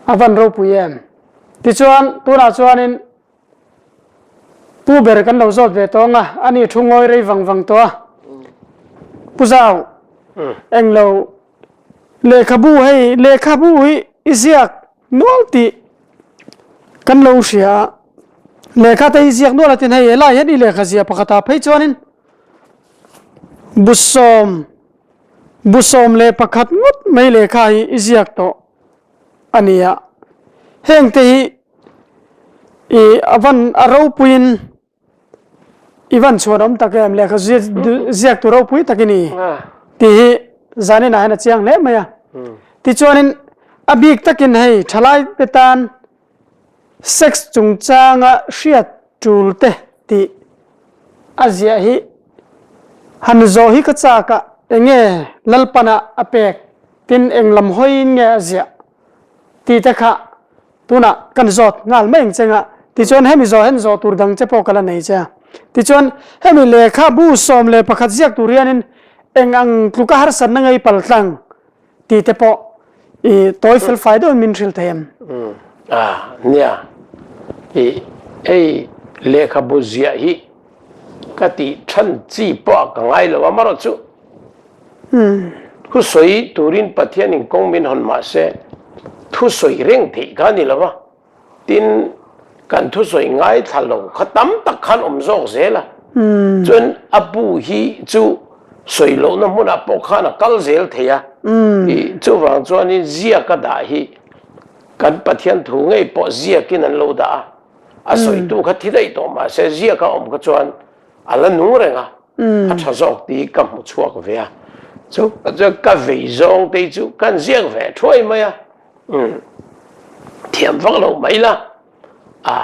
A van ropui em? Tichuan, tunah chuanin Pu ber kan lo zawt ve tawng a, ani thu ngawi rei vang vang tawh a. Pu Zau, englo lehkhabu hei lehkhabu hi i ziak nual tih kan lo hria a, lehkha te hi ziak nual a tin hei helai hian i lehkha ziah pakhatah phei chuanin busawm busawm leh pakhat ngawt mai lehkha hi i ziak tawh a ni a, heng te hi i a van a ropuiin i van chhuan awm tak em lehkha ziak tu ropui tak i ni tih hi zanin ah hian a chiang hle mai a. Tichuanin a bik takin hei thalai te tan sex chungchanga hriat tul te tih a ziah hi han zawh hi ka chak a, enge Lalpana a pek tin eng lam hawiin nge a ziah tih te kha tunah kan zawt nghal mai ang che nga tichuan hemi zawh hian zawh tur dang che pawh ka la nei che a tichuan hemi lehkhabu 11 ziak tur hianin eng ang tluka harsatna ngei paltlang tih te pawh i tawi fel fai deuhin min hrilh thei em? A nia i hei lehkhabu ziah hi ka tih than chi pawh ka ngai lo a marawh chu Thusawi turin Pathianin kawng min hawn mah se, thusawi reng theih kha a ni lo va. Tin, kan thusawi ngaithla lo kha tam tak khan awm zawk zel a. Chuan a bu hi chu sawi lohna hmunah pawh khan a kal zel thei a. Chuvang chuanin ziaka dah hi kan Pathian thu ngei pawh ziakin an lo dah a. A sawitu kha thi daih tawh mah se ziaka awm kha chuan a la nung reng a, a tha zawk tih ka hmu chhuak ve a. Chu ka vei zawng te chu kan ziak ve thuai mai a, thiam vak lo mai la, a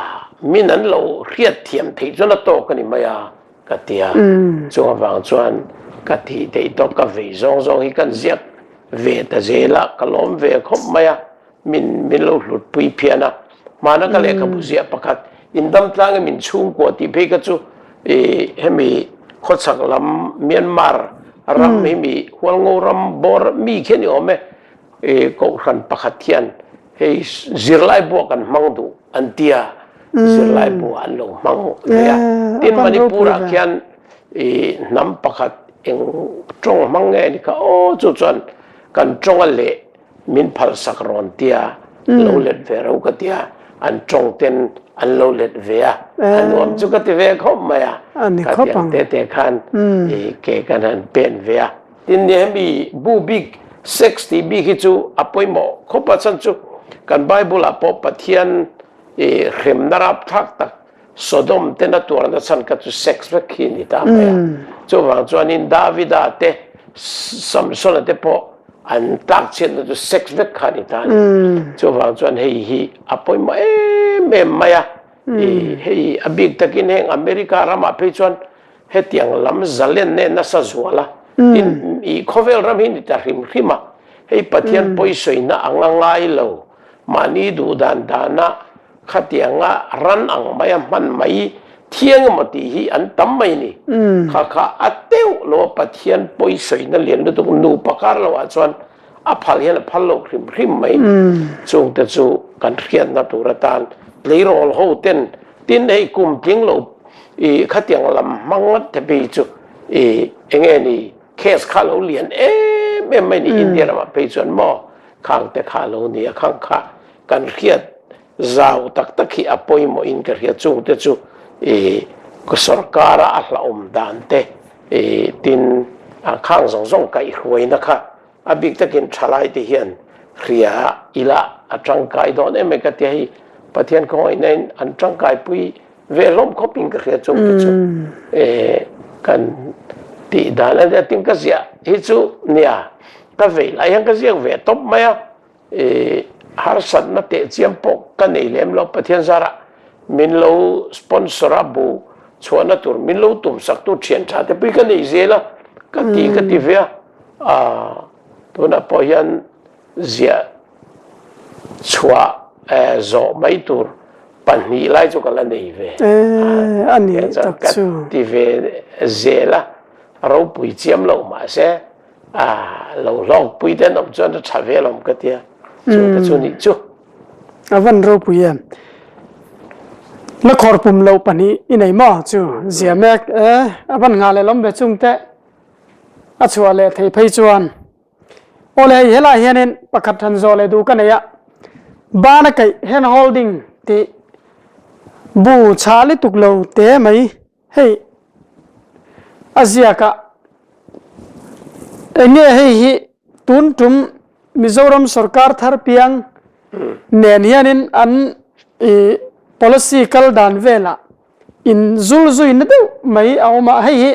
min an lo hriat thiam theih chuan a tawk a ni mai a ka ti a. Chung avang chuan ka tih theih tawk ka vei zawng zawng hi kan ziak ve ta zel a, ka lawm ve khawp mai a. Min min lo hlut pui phian a, hmana ka lehkhabu ziah pakhat indam tlang i min chhungkua tih phei kha chu i hemi khawchhak lam Myanmar ram hemi Hualngo ram bawr mi khi a ni awm e, i kohhran pakhat hian hei zirlai buah kan hmang duh an tia zirlai buah an lo hmang ve a, tin Manipur ah khian i hnam pakhat eng tawng hmang nge ni kha aw chu chuan kan tawnga leh Min phalsak rawn tia lo let ve ro ka tia, an tawng ten an lo let ve a, a nuam chu ka ti ve khawp mai a, ka tiang te te khan i ke kan han pen ve a. Tin ni hemi bu bik sex tih bik hi chu a pawimawh khawp a, chhan chu kan Bible ah pawh Pathian i hremna rapthlak tak Sodom ten a tuarna chhan kha chu sex vek hi a ni ta mai a. Chuvang chuanin Davida te, Samsona te pawh an tlakchhiatna chu sex vek kha a ni ta a ni. Chuvang chuan hei hi a pawimawh em em mai a. Hei a bik takin heng America ramah phei chuan hetiang lam zalen nen nasa zual a. Tin, i khawvel ram hi ni ta hrim hrim a. Hei Pathian pawisawina anga ngai lo, mahni duh dan dana Khatianga ran ang maia hman mai thiang emaw tih hi an tam mai ni. Kha kha a teuh lo a Pathian pawisawina lian lutuk nupa kar lo ah chuan a phal hian a phal lo hrim hrim mai. Chungte chu kan hriatna tur atan tleirawl ho ten tin hei kum tling lo i khatiang lam hmang ngat te phei chu i enge ni case kha lo lian em em mai ni India ramah phei chuan maw khang te kha lo ni a khang kha Kan hriat zau tak tak hi a pawimawhin ka hria chungte chu i sorkara a hlauhawm dan te i tin a khang zawng zawng kaihhruaina kha a bik takin thalai te hian hria ila a tangkai dawn em em ka tia hei Pathian khawngaihna in an tangkai pui ve hlawm khawpin ka hria chungte chu i kan tih dan a nia tin ka ziah hi chu nia ka vei lai hian ka ziak ve tawp mai a. I harsatna teh chiam pawh ka nei lem lo, Pathian zarah min lo sponsor a, bu chhuahna tur min lo tumsak tu thian tha te pui ka nei zel a, ka ti ka ti ve a, aah tunah pawh hian ziah chhuah zawh mai tur pahnih lai chu ka la nei ve, ka ti ve zel a, ropui chiam lo mahse. A lo hlawkpui te an awm chuan a tha ve alawm ka tia. Chu te chu nih chu. A van ropui em. La khawr pum loh pahnih i nei maw chu zia mek e a van nghah leh lawm ve chung te a chhuah leh thei phei chuan awle hei helai hianin pakhat than zawh leh duh ka nei a bana kaih hand holding tih bu chhah lutuk lo te mai Hei a ziak ah eng nge hei hi tun tum Mizoram sorkar thar piang nen hianin an ih policy kal dan velah in zul zui na deuh mai a awm a, hei hi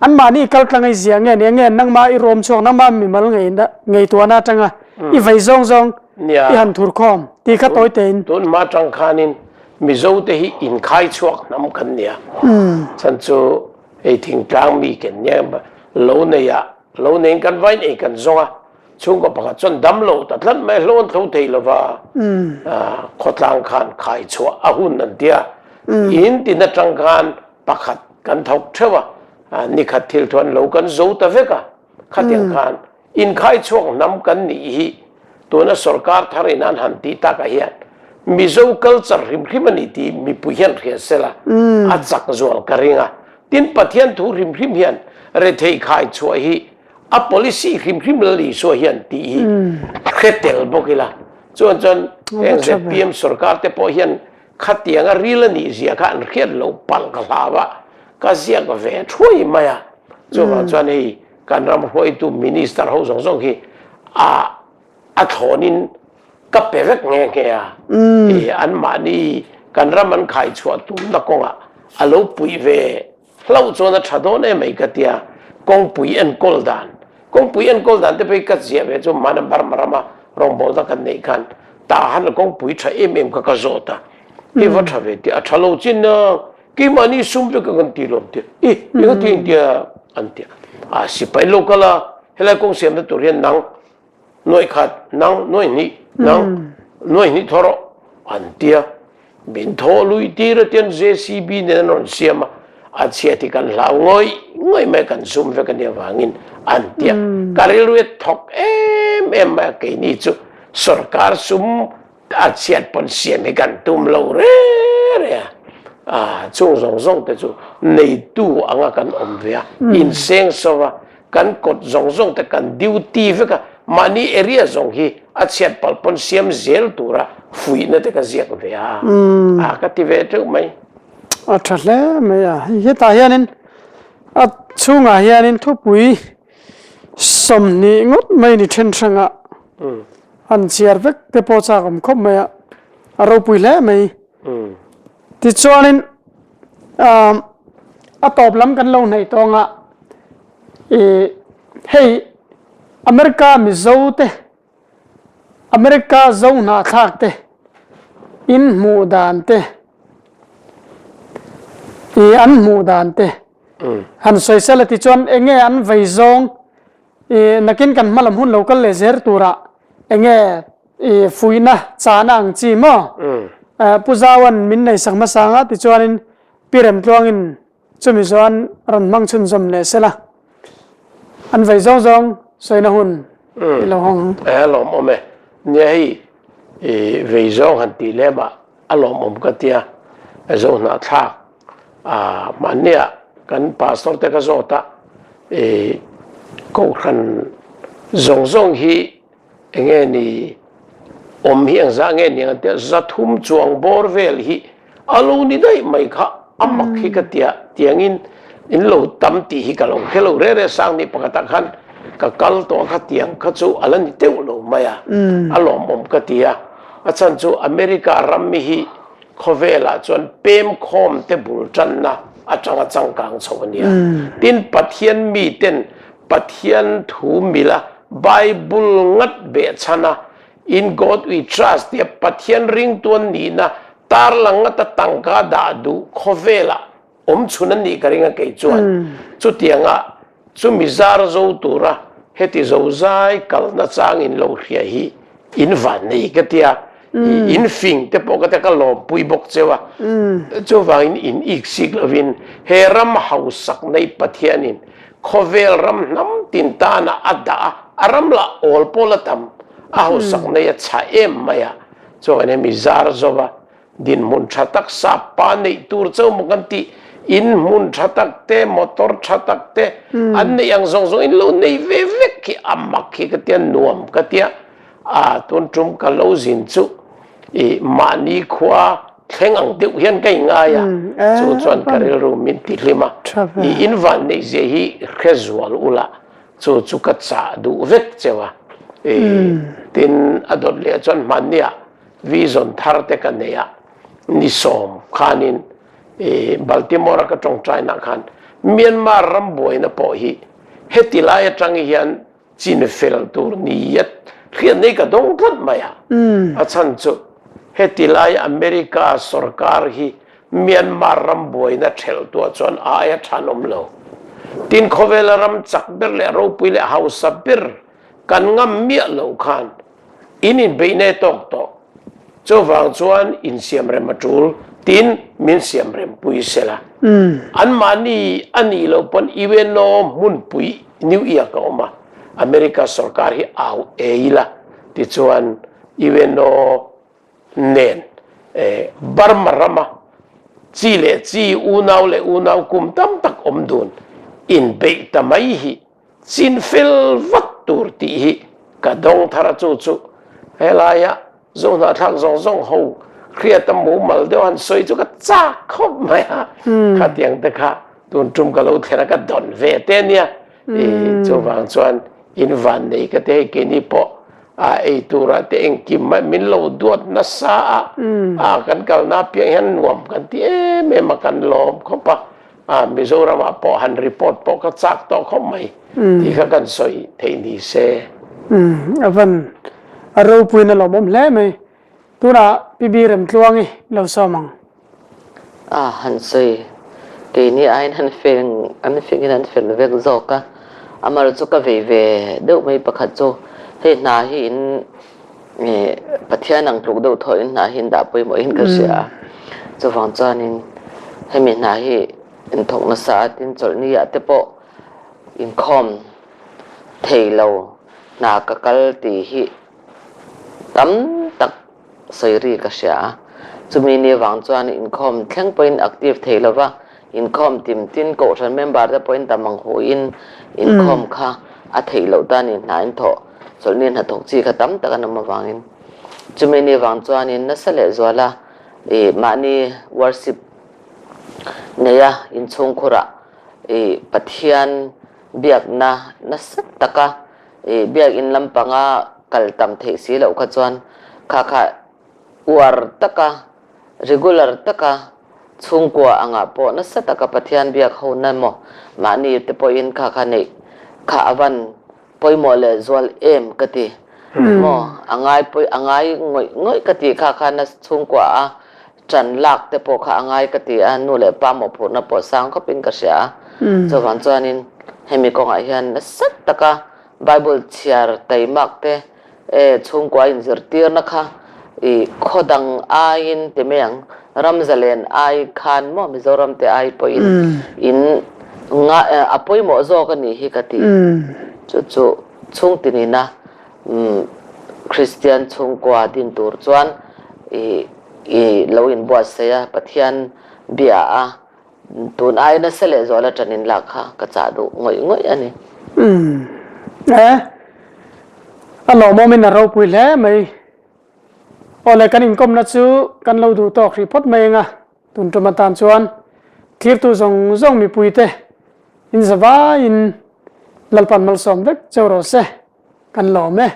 anmahni kal tlang ei zia nge nia nge nangmah i rawm chhuak nangmah mimal ngaihtuahna atanga i vei zawng zawng i han thur khawm tih kha tawi tein. Tun hma tang khanin Mizo te hi inkhai chhuak hnam kan nia. Chhan chu hei thingtlang mi ken nia lo nei ah lo neiin kan vain ei kan zawng a, chhungkaw pakhat chuan dam lo ta tlat mai a hlawn tho thei lova khawtlang khan khai chhuah a hun an tia. In tin atang khan pakhat kan thawk theuh a, nikhat thil thuan lo kan zo ta vek a, khatiang khan Inkhai chhuak hnam kan nih hi tuna sorkar thar in an han tih takah hian Mizo culture hrim hrim a ni tih mipui hian hria sela a chak zual ka ring a. Tin, Pathian thu hrim hrim hian rethei khai chhuah hi a policy hrim hrim Lal Isua hian tih hi hre tel bawk ila. Chuan chuan heng zpm sorkar te pawh hian khatianga ril a nih zia kha an hriat loh palh ka hlau a, ka ziak ve thuai mai a. Chuvang chuan hei Kan ram hruaitu minister ho zawng zawng hi a a thlawnin ka pe vek nghe nghe a. I anmahni kan ram an khai chhuah tumna kawngah a lo puih ve hlauh chuan a tha dawn em mai ka tia. Kawngpui enkawl dan, kawngpui enkawl dan te pawh hi ka ziah ve chu hmana Burma rama rawngbawlna kan neih khan tah han kawngpui tha em em kha ka zawt a. I va tha ve tih a tha lo chin a. Keimahni sum vek a kan ti lo an ti a, i eng a ti an tia an ti a, a sipai lo kal a, helai kawng siamna tur hian nang nuaih khat, nang nuaih hnih, nang nuaih hnih thaw rawh an ti a, min thaw lui tir a tian JCB nen an rawn siam a, a chhia ti kan hlau ngawih ngawih mai kan sum vek a nih avangin an ti a, ka rilru hi a thawk em em mai a, keini chu sorkar sum A chhiat pawn siam hi kan tum lo re re a, a chung zawng zawng te chu neitu anga kan awm ve a, inseng so va, kan kawt zawng zawng te kan duty vek a, mahni area zawng hi a chhiat palh pawn siam zel tura fuihna te ka ziak ve a, a ka ti ve teuh mai. A tha hle mai a, hei hetah hianin a chhungah hianin thupui 20 ngawt mai ni then hrangah An chhiar vek te pawh chak awm khawp mai a, a ropui hle mai. Tichuanin a tawp lam kan lo hnaih tawng a, ih hei America Mizo te, America Zo hnahthlak te in hmuh dan te, ih an hmuh dan te han sawi sela tichuan enge an vei zawng I nakin kan hma lam hun lo kal leh zer turah enge i fuihna chahna ang chi maw? Pu Zauan min nei sak hmasa anga tichuanin Pi Remtluangin chumi chuan rawn hmang chhunzawm leh sela an vei zawng zawng sawina hun i lo hawng ang. E a lawmawm e. Nia hei i vei zawng han tih lemah a lawmawm ka tia zo hnahthlak a mahnia kan pastor te ka zawt a i kohhran zawng zawng hi enge ni awm hi engzah nge ni ang tia zathum chuang bawr vel hi a lo ni daih mai kha a mak hi ka tia tiangin in lo tam tih hi ka lo hre lo re re sang ni pakhatah khan ka kal tawh a kha tiang kha chu a la ni deuh lo mai a a lawmawm ka ti a a chhan chu America ram mi hi Khawvelah chuan pem khawm te bul tanna atanga changkang chho a nia. Tin, Pathian miten Pathian thu mila Bible ngat behchhan a, In God we trust tia Pathian ringtuan nihna tarlang ngata tangka dah duh khawvelah awm chhun an nih ka ring a kei chuan. Chutianga chumi zar zo tura heti zozai kalna changin lo hria hi in van nei ka tia. In fing te pawh ka te ka lawmpui bawk cheu a. Chuvangin in ik sik lovin he ram hausak nei Pathianin khawvel ram hnam tin tana a dah a, a ram lah awl pawl a tam, a hausak nei a chhah em mai a. Chuan hemi zar zova Dinhmun tha tak sap pa neih tur chauh maw kan tih, in hmun tha tak te, motor tha tak te an neih ang zawng zawng in lo nei ve vek hi a mak hi ka tia, nuam ka tia. A tun tum ka lo zin chu i mahni khua thleng ang deuh hian ka ingai a, chu chuan ka rilru min ti hlim a, i in van neih zia hi hre zual ula chu chu ka chah duh vek cheu a. I tin a dawt leh chuan hmanniah Vision thar te ka nei a, ni sawm khanin Baltimore a ka tawngtainah khan Myanmar ram buaina pawh hi heti lai atang hian chin fel tur ni a hriat nei ka dawng tlat mai a. A chhan chu heti lai America sorkar hi Myanmar ram buaina thelh tuah chuan a aia than awm lo. Tin khawvela ram chak ber leh ropui leh hausa ber kan ngam miah loh khan In inbeihna tawk tawh. Chuvang chuan insiamrem a tul tiin min siamrem pui sela. Anmahni a nih loh pawn UNO hmunpui New York a awm a, America sorkar hi au e ila tichuan UNO nen Burma rama chi leh chi, unau leh unau kum tam tak awm dun inbeih ta mai hi Chin fel vat tur tih hi ka dawng thar a chu chu helaia Zohnahthlak zawng zawng ho hriata mumal deuh han sawi chu ka chak khawp mai a, khatiang te kha tun tum ka lo thlen a ka dawn ve te ania i chuvang chuan in van nei ka te hei keini pawh a ei turah te engkim mai min lo duat nasa a, a kan kalna apiang hian nuam kan ti em em a kan lawm khawp a. A Mizoram ah pawh han report pawh ka chak tawh khawp mai tih kha kan sawi theih ni se. A van a ropuiin a lawmawm hle mai. Tunah Pi Biremtluangi lo sawm ang. A han sawi keini aiin han feng an fengin an fel vek zawk a, amar chu ka vei ve deuh mai pakhat chu hei hna hi in Pathian ang tluk deuh thawh in hna hi in dah pawimawh in ka hria a, chuvang chuanin hemi hna hi in thawk nasa a tin chawlhni ah te pawh inkhawm thei lo hna ka kal tih hi tam tak sawi ri ka hria a, chumi ni avang chuan inkhawm thleng pawhin active thei lo va, inkhawm tim tin kohhran member te pawhin tam ang hu in inkhawm kha a theih loh ta ni hna in thawh chawlhni hnathawk chi kha tam tak an awm avangin chumi ni vang chuanin nasa leh zuala ih mahni worship neia inchhungkhurah ih Pathian biakna nasa taka ih biakin lampanga kal tam theih si loh kha chuan kha kha uar taka regular taka chhungkua angah pawh nasa taka Pathian biak ho na maw mahni te pawhin kha kha neih kha a van pawimawh leh zual em ka ti maw a ngai pawi a ngai ngawih ngawih ka tih kha kha na chhungkua a ṭan lak te pawh kha a ngai ka ti a nu leh pa mawhphurhna pawh sang khawpin ka hria a chuvang chuanin hemi kawngah hian nasa taka Bible chhiar taimak te E chhungkua inzirtirna kha i khaw dang aiin ti mai ang, ram zalen ai khan maw Mizoram te ai pawhin in nga a pawimawh zawk a nih hi ka ti. Chu chu chhungtinina Kristian chhungkua din tur chuan i i lo inbuatsaih a, Pathian bia a Tun ai nasa leh zual atangin lak kha ka chah duh ngawih ngawih a ni. Umm e, a lawmawmin a ropui hle mai. Awle kan inkawmna chu kan lo duh tawk hrih phawt mai anga tun tum atan chuan thirtu zawng zawng mipuite in zavaiin Lalpan malsawm vek cheu rawh se kan lawm e.